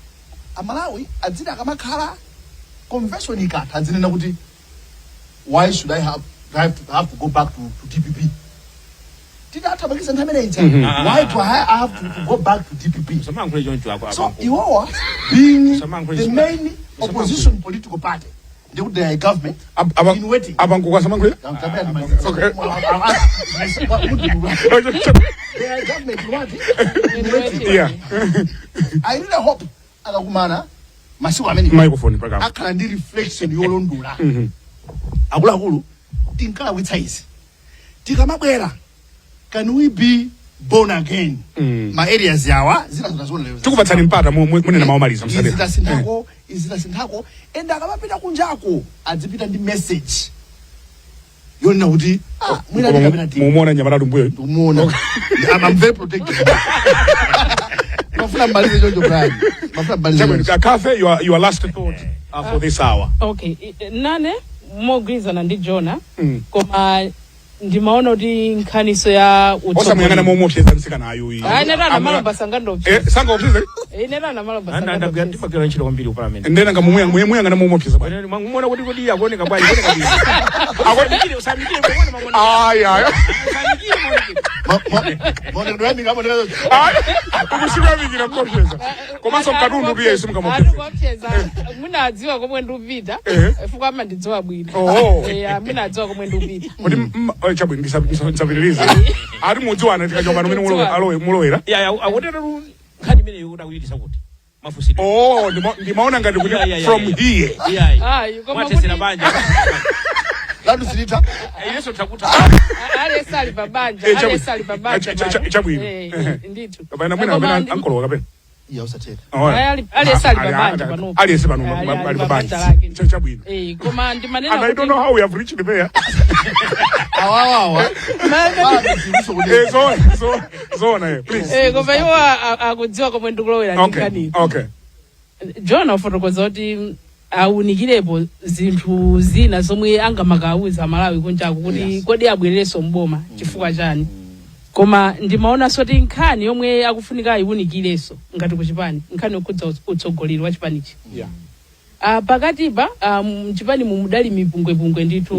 Amalawi adziti akamakhala convention ikatha adzinena kuti, "Why should I have to go back to DPP?" Titatha pakisa nthawi imene ija, why do I have to go back to DPP? Usamayankhule choncho ako. So iwowa being Usamankhule the main opposition political party, ndikuti they are a government in waiting. Abangu kwasamankhule. Okay. They are a government what? In waiting. I really hope akakumana masiku amene Microphone pakapa. Akhala ndi reflection yolondola. Akuluakulu, tinkalawitsa izi, tikamabwera can we be born again? Ma areas yawa zina zinaziona lero. Tikupatsani mpata munena mawu omaliza. Izi Msadera. tasinthako, izi tasinthako, and akamapita kunjako adzipita ndi message yonena kuti mwina tikapita ndi Mumuona nyamalatu mbuyo. Ndikumuona. I'm very protected. Mafuna mbalize choncho, Brian, mafuna mbalize Chabwino. choncho. Kafe, your last thought for this hour. Okay, nane mogwirizana ndi Jona, koma ndimaona kuti nkhaniso ya Osamuyang'ana momopseza msikana ayuyi. Ayi, nera Malomba sangandopseza. Eh, sangopseza. Inera na Malomba sangandopseza. Ndimagwira ntchito kwambiri ku parliament. Ndena ngamumuyang'ana momopseza bwana. Mwamuona kuti akuoneka bwanji? Kuoneka bwino. Usamikire, usamikire, muone mamuona. Ayi, ayi. Usamikire, muone. Maonekedwe yami ngamoneka. Ayi, ukusikwamikira mopseza. Komanso mkatundu piye simukamopseza. Andikuopseza, mwina adziwa komwe ndikupita. Fuko amandidziwa bwino. Oh. Mwina adziwa komwe ndikupita. Kuti chabwino, ndisapitirize. Ati mudziwana tikachoka pano mene alowe mulowera. Ya, akutero nkhani imeneyo kuti akuyitisa kuti mafusidwe. Oh, ndimaona ngati kuti Yeah, from yeah. here. Iya. Ayi, koma Mwatesera kuti banja. Lanu silita. Iyeso takuta. Aliyense ali pabanja. Aliyense ali pabanja pano. Chabwino. Ndithu. Kapena mwina Koma kapena ankolowa kapena. Iya, usatheka. Oh, Aliyense ali pabanja panopo. Aliyense pano Ali ali pabanja pabanja lake. chabwino. Koma ndimanena And I don't know how we have reached there. Awawawa. Zoona, zoona, zoona, please. Koma iwo akudziwa komwe ndikulowera ndinganiro. John afotokoza kuti awunikirepo zinthu zina zomwe angamakawuza Malawi kunjaku kuti kodi abwererenso mboma chifukwa chani. Koma ndimaonanso kuti nkhani yomwe akufunika ayiwunikirenso ngati kuchipani, nkhani yokhudza utsogoleri wa chipanichi. Pakatipa mchipani mumudali mipungwepungwe ndithu.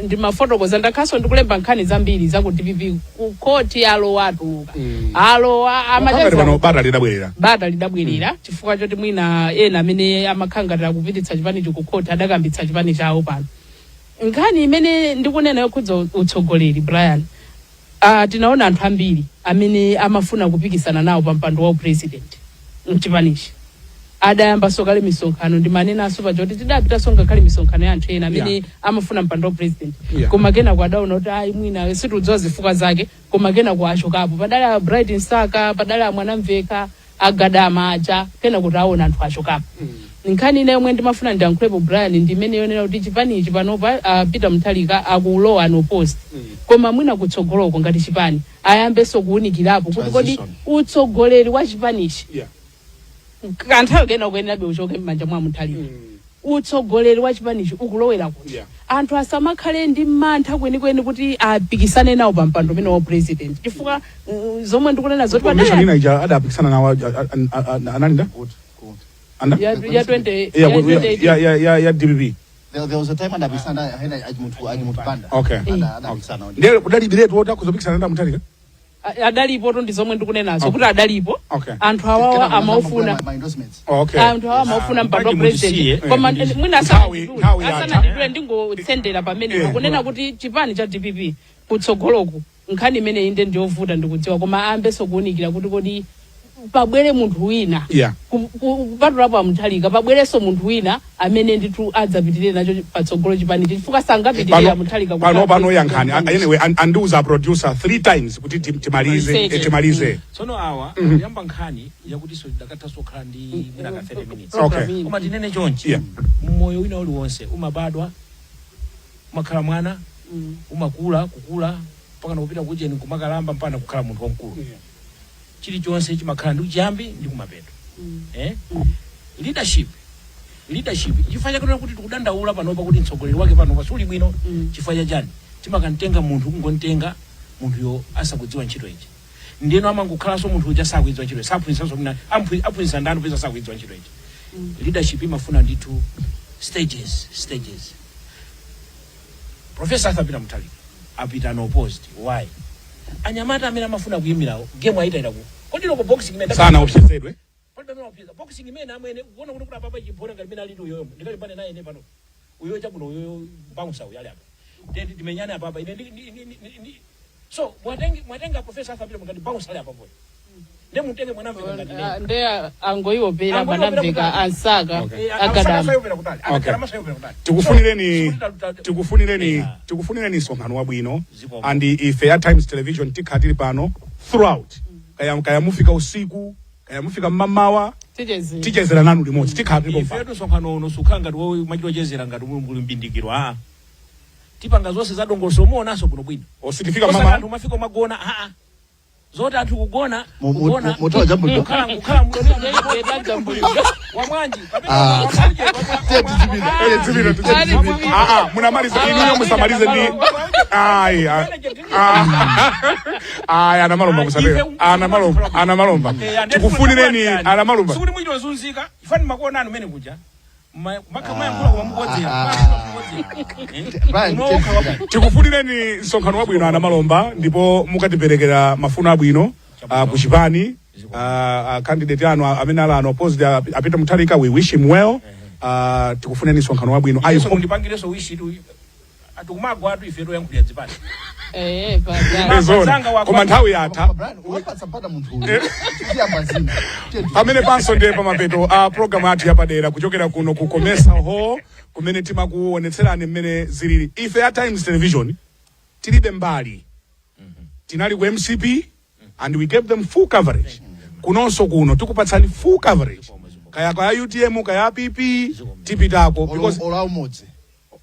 Ndimafotokoza, ndakhaso ndikulemba nkhani zambiri za ku DPP, ku khoti alowa, atuluka, alowa. Pakati Amacheza. Pano bata lidabwerera. Bata lidabwerera chifukwa choti mwina ena amene amakhangatira kupititsa chipanicho ku khoti adakambitsa chipani chawo. Pano nkhani imene ndikunena yokhudza utsogoleri, Brian, tinaona anthu ambiri amene amafuna kupikisana nawo pa mpando wa president mchipanichi adayambaso kale misonkhano. Ndimanenanso paja kuti tidapitanso ngakhale misonkhano ya anthu ena amene amafuna mpando wa president, koma kenako adaona kuti ayi, mwina situdziwa zifukwa zake, koma kenako achokapo. Padali a Bright Msaka, padali a Mwanamveka, agadama aja, kena kuti aona anthu achokapo. Nkhani ina yomwe ndimafuna ndiyankhulepo, Brian, ndimene yonena kuti chipanichi panopa Peter Mutharika akulowa unopposed, koma mwina kutsogoloko ngati chipani ayambenso kuwunikirapo kuti kodi Transition. utsogoleri wa chipanichi kanthawi kena kuyenerabe uchoke m'manja mwa Mutharika. Utsogoleri wa chipanichi ukulowera kuti anthu asamakhale ndi mantha kwenikweni kuti apikisane nawo pa mpando umene wa president, chifukwa zomwe ndikunena zoti Commission padali ina ija adapikisana nawo analinda Good, good. anda ya 20 ya ya ya 2018. ya DPP. There was a time adapikisana hena ajimuntu banda. Adapikisana. Ndiye kudalibiretu woti akuzopikisana nda Mutharika. Adalipo tu, ndi zomwe ndikunenazo kuti adalipo anthu Kena awawa kuna amaufuna. My endorsements. Anthu awa amaufuna mpando wa Bwanji president, mutisiye. koma mwina Nthawi yatha. asanandidule, ndingotsendera pamene kunena kuti chipani cha DPP kutsogoloku, nkhani imene inde ndiyovuta, ndikudziwa, koma ayambenso kuwunikira kuti kodi pabwere munthu wina kupatulapo amutharika, pabwerenso munthu wina amene ndithu adzapitirire nacho patsogolo chipanichi, chifukwa sangapitirire amutharika Pano kukhala pano president yankhani wa chipanichi. Anyway, andiuza producer three times kuti timalize. Timalize. Timalize. Tsono awa akuyamba nkhani yakutinso tidakathanso kukhala ndi mwina ka 30 minutes. Koma tinene chonchi: mmoyo wina uliwonse umabadwa, umakhala mwana, umakula, kukula mpaka nakupita kucheni kumakalamba mpaka kukhala munthu wamkulu. Chilichonse chimakhala ndi chiyambi ndi kumapeto. Leadership, chifukwa chake kuti tikudandaula panopa kuti mtsogoleri wake panopa suli bwino. Chifukwa chachani? Timakantenga munthu, kungontenga munthuyo asakudziwa ntchito iji, ndeno amangokhalanso munthu uja sakuidziwa ntchito, saphunzitsanso mwina aphunzitsa ndani popeza sakuidziwa ntchito iji? Leadership imafuna ndithu stages, stages. Professor Arthur Peter Mutharika apita unopposed. Why? Anyamata amene amafuna kuyimirawo game ayitayira ku kodi loko boxing imene Sana opsezedwe. Palibe amene wapeza boxing imene amwene kuona kuti apapa chibona ngati imene alili uyoyo, ndikalimbane naye ine pano, uyoyo chakuno, uyoyo bouncer uyo ali apa, then timenyane apapa ine so mwatenga Professor Arthur Peter ngati bouncer ali apapo, ndi mutenge Mwanamveka ngati Ah, nene. nde angoiwopera. Angoiwopera Mwanamveka, kutali. Ansaka, Okay. Agadama. Tikufunireni tikufunireni msonkhano wabwino. And ife ya Times Television tikhala tili pano throughout, kaya mufika usiku, kaya mufika mmamawa, Tichezera. tichezera nanu limodzi, tikhala tilipo mpano. Ifetu msonkhano uno sukhala ngati wowe machitochezera ngati muli mbindikiro. Aa, tipanga zonse za dongosolo, muonanso bwinobwino. Ositifika Osati mama anthu mafika magona, aa, zoti anthu kugona Mu- mutala jambulidwa. kukhala wamwanji. Ah. Tiye tizipita. Tizipita, tizipita. Ah, ah, munamaliza inuyo, musamalize ndi ayi ayi, anamalomba kusapera, anamalomba, anamalomba, tikufunireni anamalomba. Sikuti mwitozunzika ifani makuona anu mene kuja makamayankhula koma mukodzera. Brian, tiye tizipita. Tikufunireni msonkhano wabwino, anamalomba, ndipo mukatiperekera mafuno abwino kuchipani. Candidate anu amene ali unopposed, apita Mutharika, we wish him well. Tikufunireni msonkhano wabwino. I hope Mundipangireso wish tu Atikumagwa atu ife toyankhulira zipani. Pazanga. Ezona. Zanga wagwa. Koma nthawi yatha. Brian, wapatsa mpata munthu uyu, tiyamba zina. Pamene panso ndiye pamapeto a programu yathu yapadera kuchokera kuno ku Comesa Hall, kumene timakuonetserani mmene zilili. Ife a Times Television tilibe mbali. Tinali ku MCP and we gave them full coverage. Kunonso kuno tikupatsani full coverage, kaya kaya UTM, kaya PP, tipitako because Ola umodzi.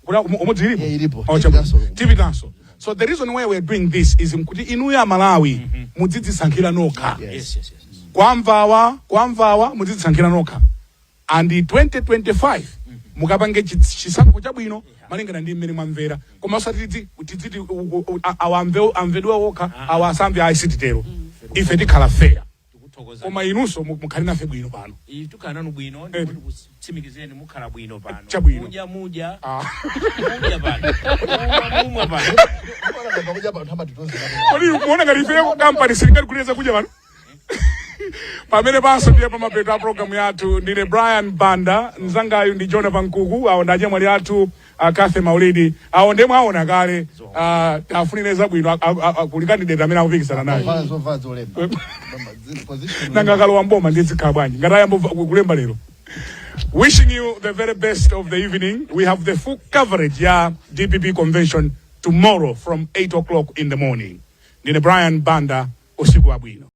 Kuna umodzi ilipo? Yeah, ilipo. Oh, chabwino. Tipitanso. Tipitanso. So the reason why we're doing this is nkuti inuyo Amalawi mudzidzisankhira nokha. Yes. Kwamvawa kwamvawa, mudzidzisankhira nokha and 2025 mukapange chisankho chabwino malingana ndi mmene mwamvera, koma osati tidziti awa amvedwe okha, awa asamve, ayi, sititero. Ife tikhala fair. Tikuthokoza. Koma inunso mukhale nafe bwino pano. Iyi tukhala nanu bwino, ndipo tikutsimikizeni mukhala bwino pano. Chabwino. Mudya, mudya. Ah. Mudya pano, mumwa, mumwa pano. Kodi muona ngati ife kampani silikali kuleza kudya pano? Pamene panso ndiye pamapeto a programu yathu. Ndine Brian Banda, mzangayu ndi Jona Pankuku, awo ndi achemwali athu Cathy Maulidi, awo ndiye mwaona kale. Tafunire zabwino kuli candidate amene akupikisana naye. Vala zovala zolemba. Position. Nanga akalowa mboma ndiye zikhala bwanji ngati ayamba kulemba lero? Wishing you the very best of the evening. We have the full coverage ya DPP convention tomorrow from 8 o'clock in the morning. Ndine Brian Banda, usiku wabwino.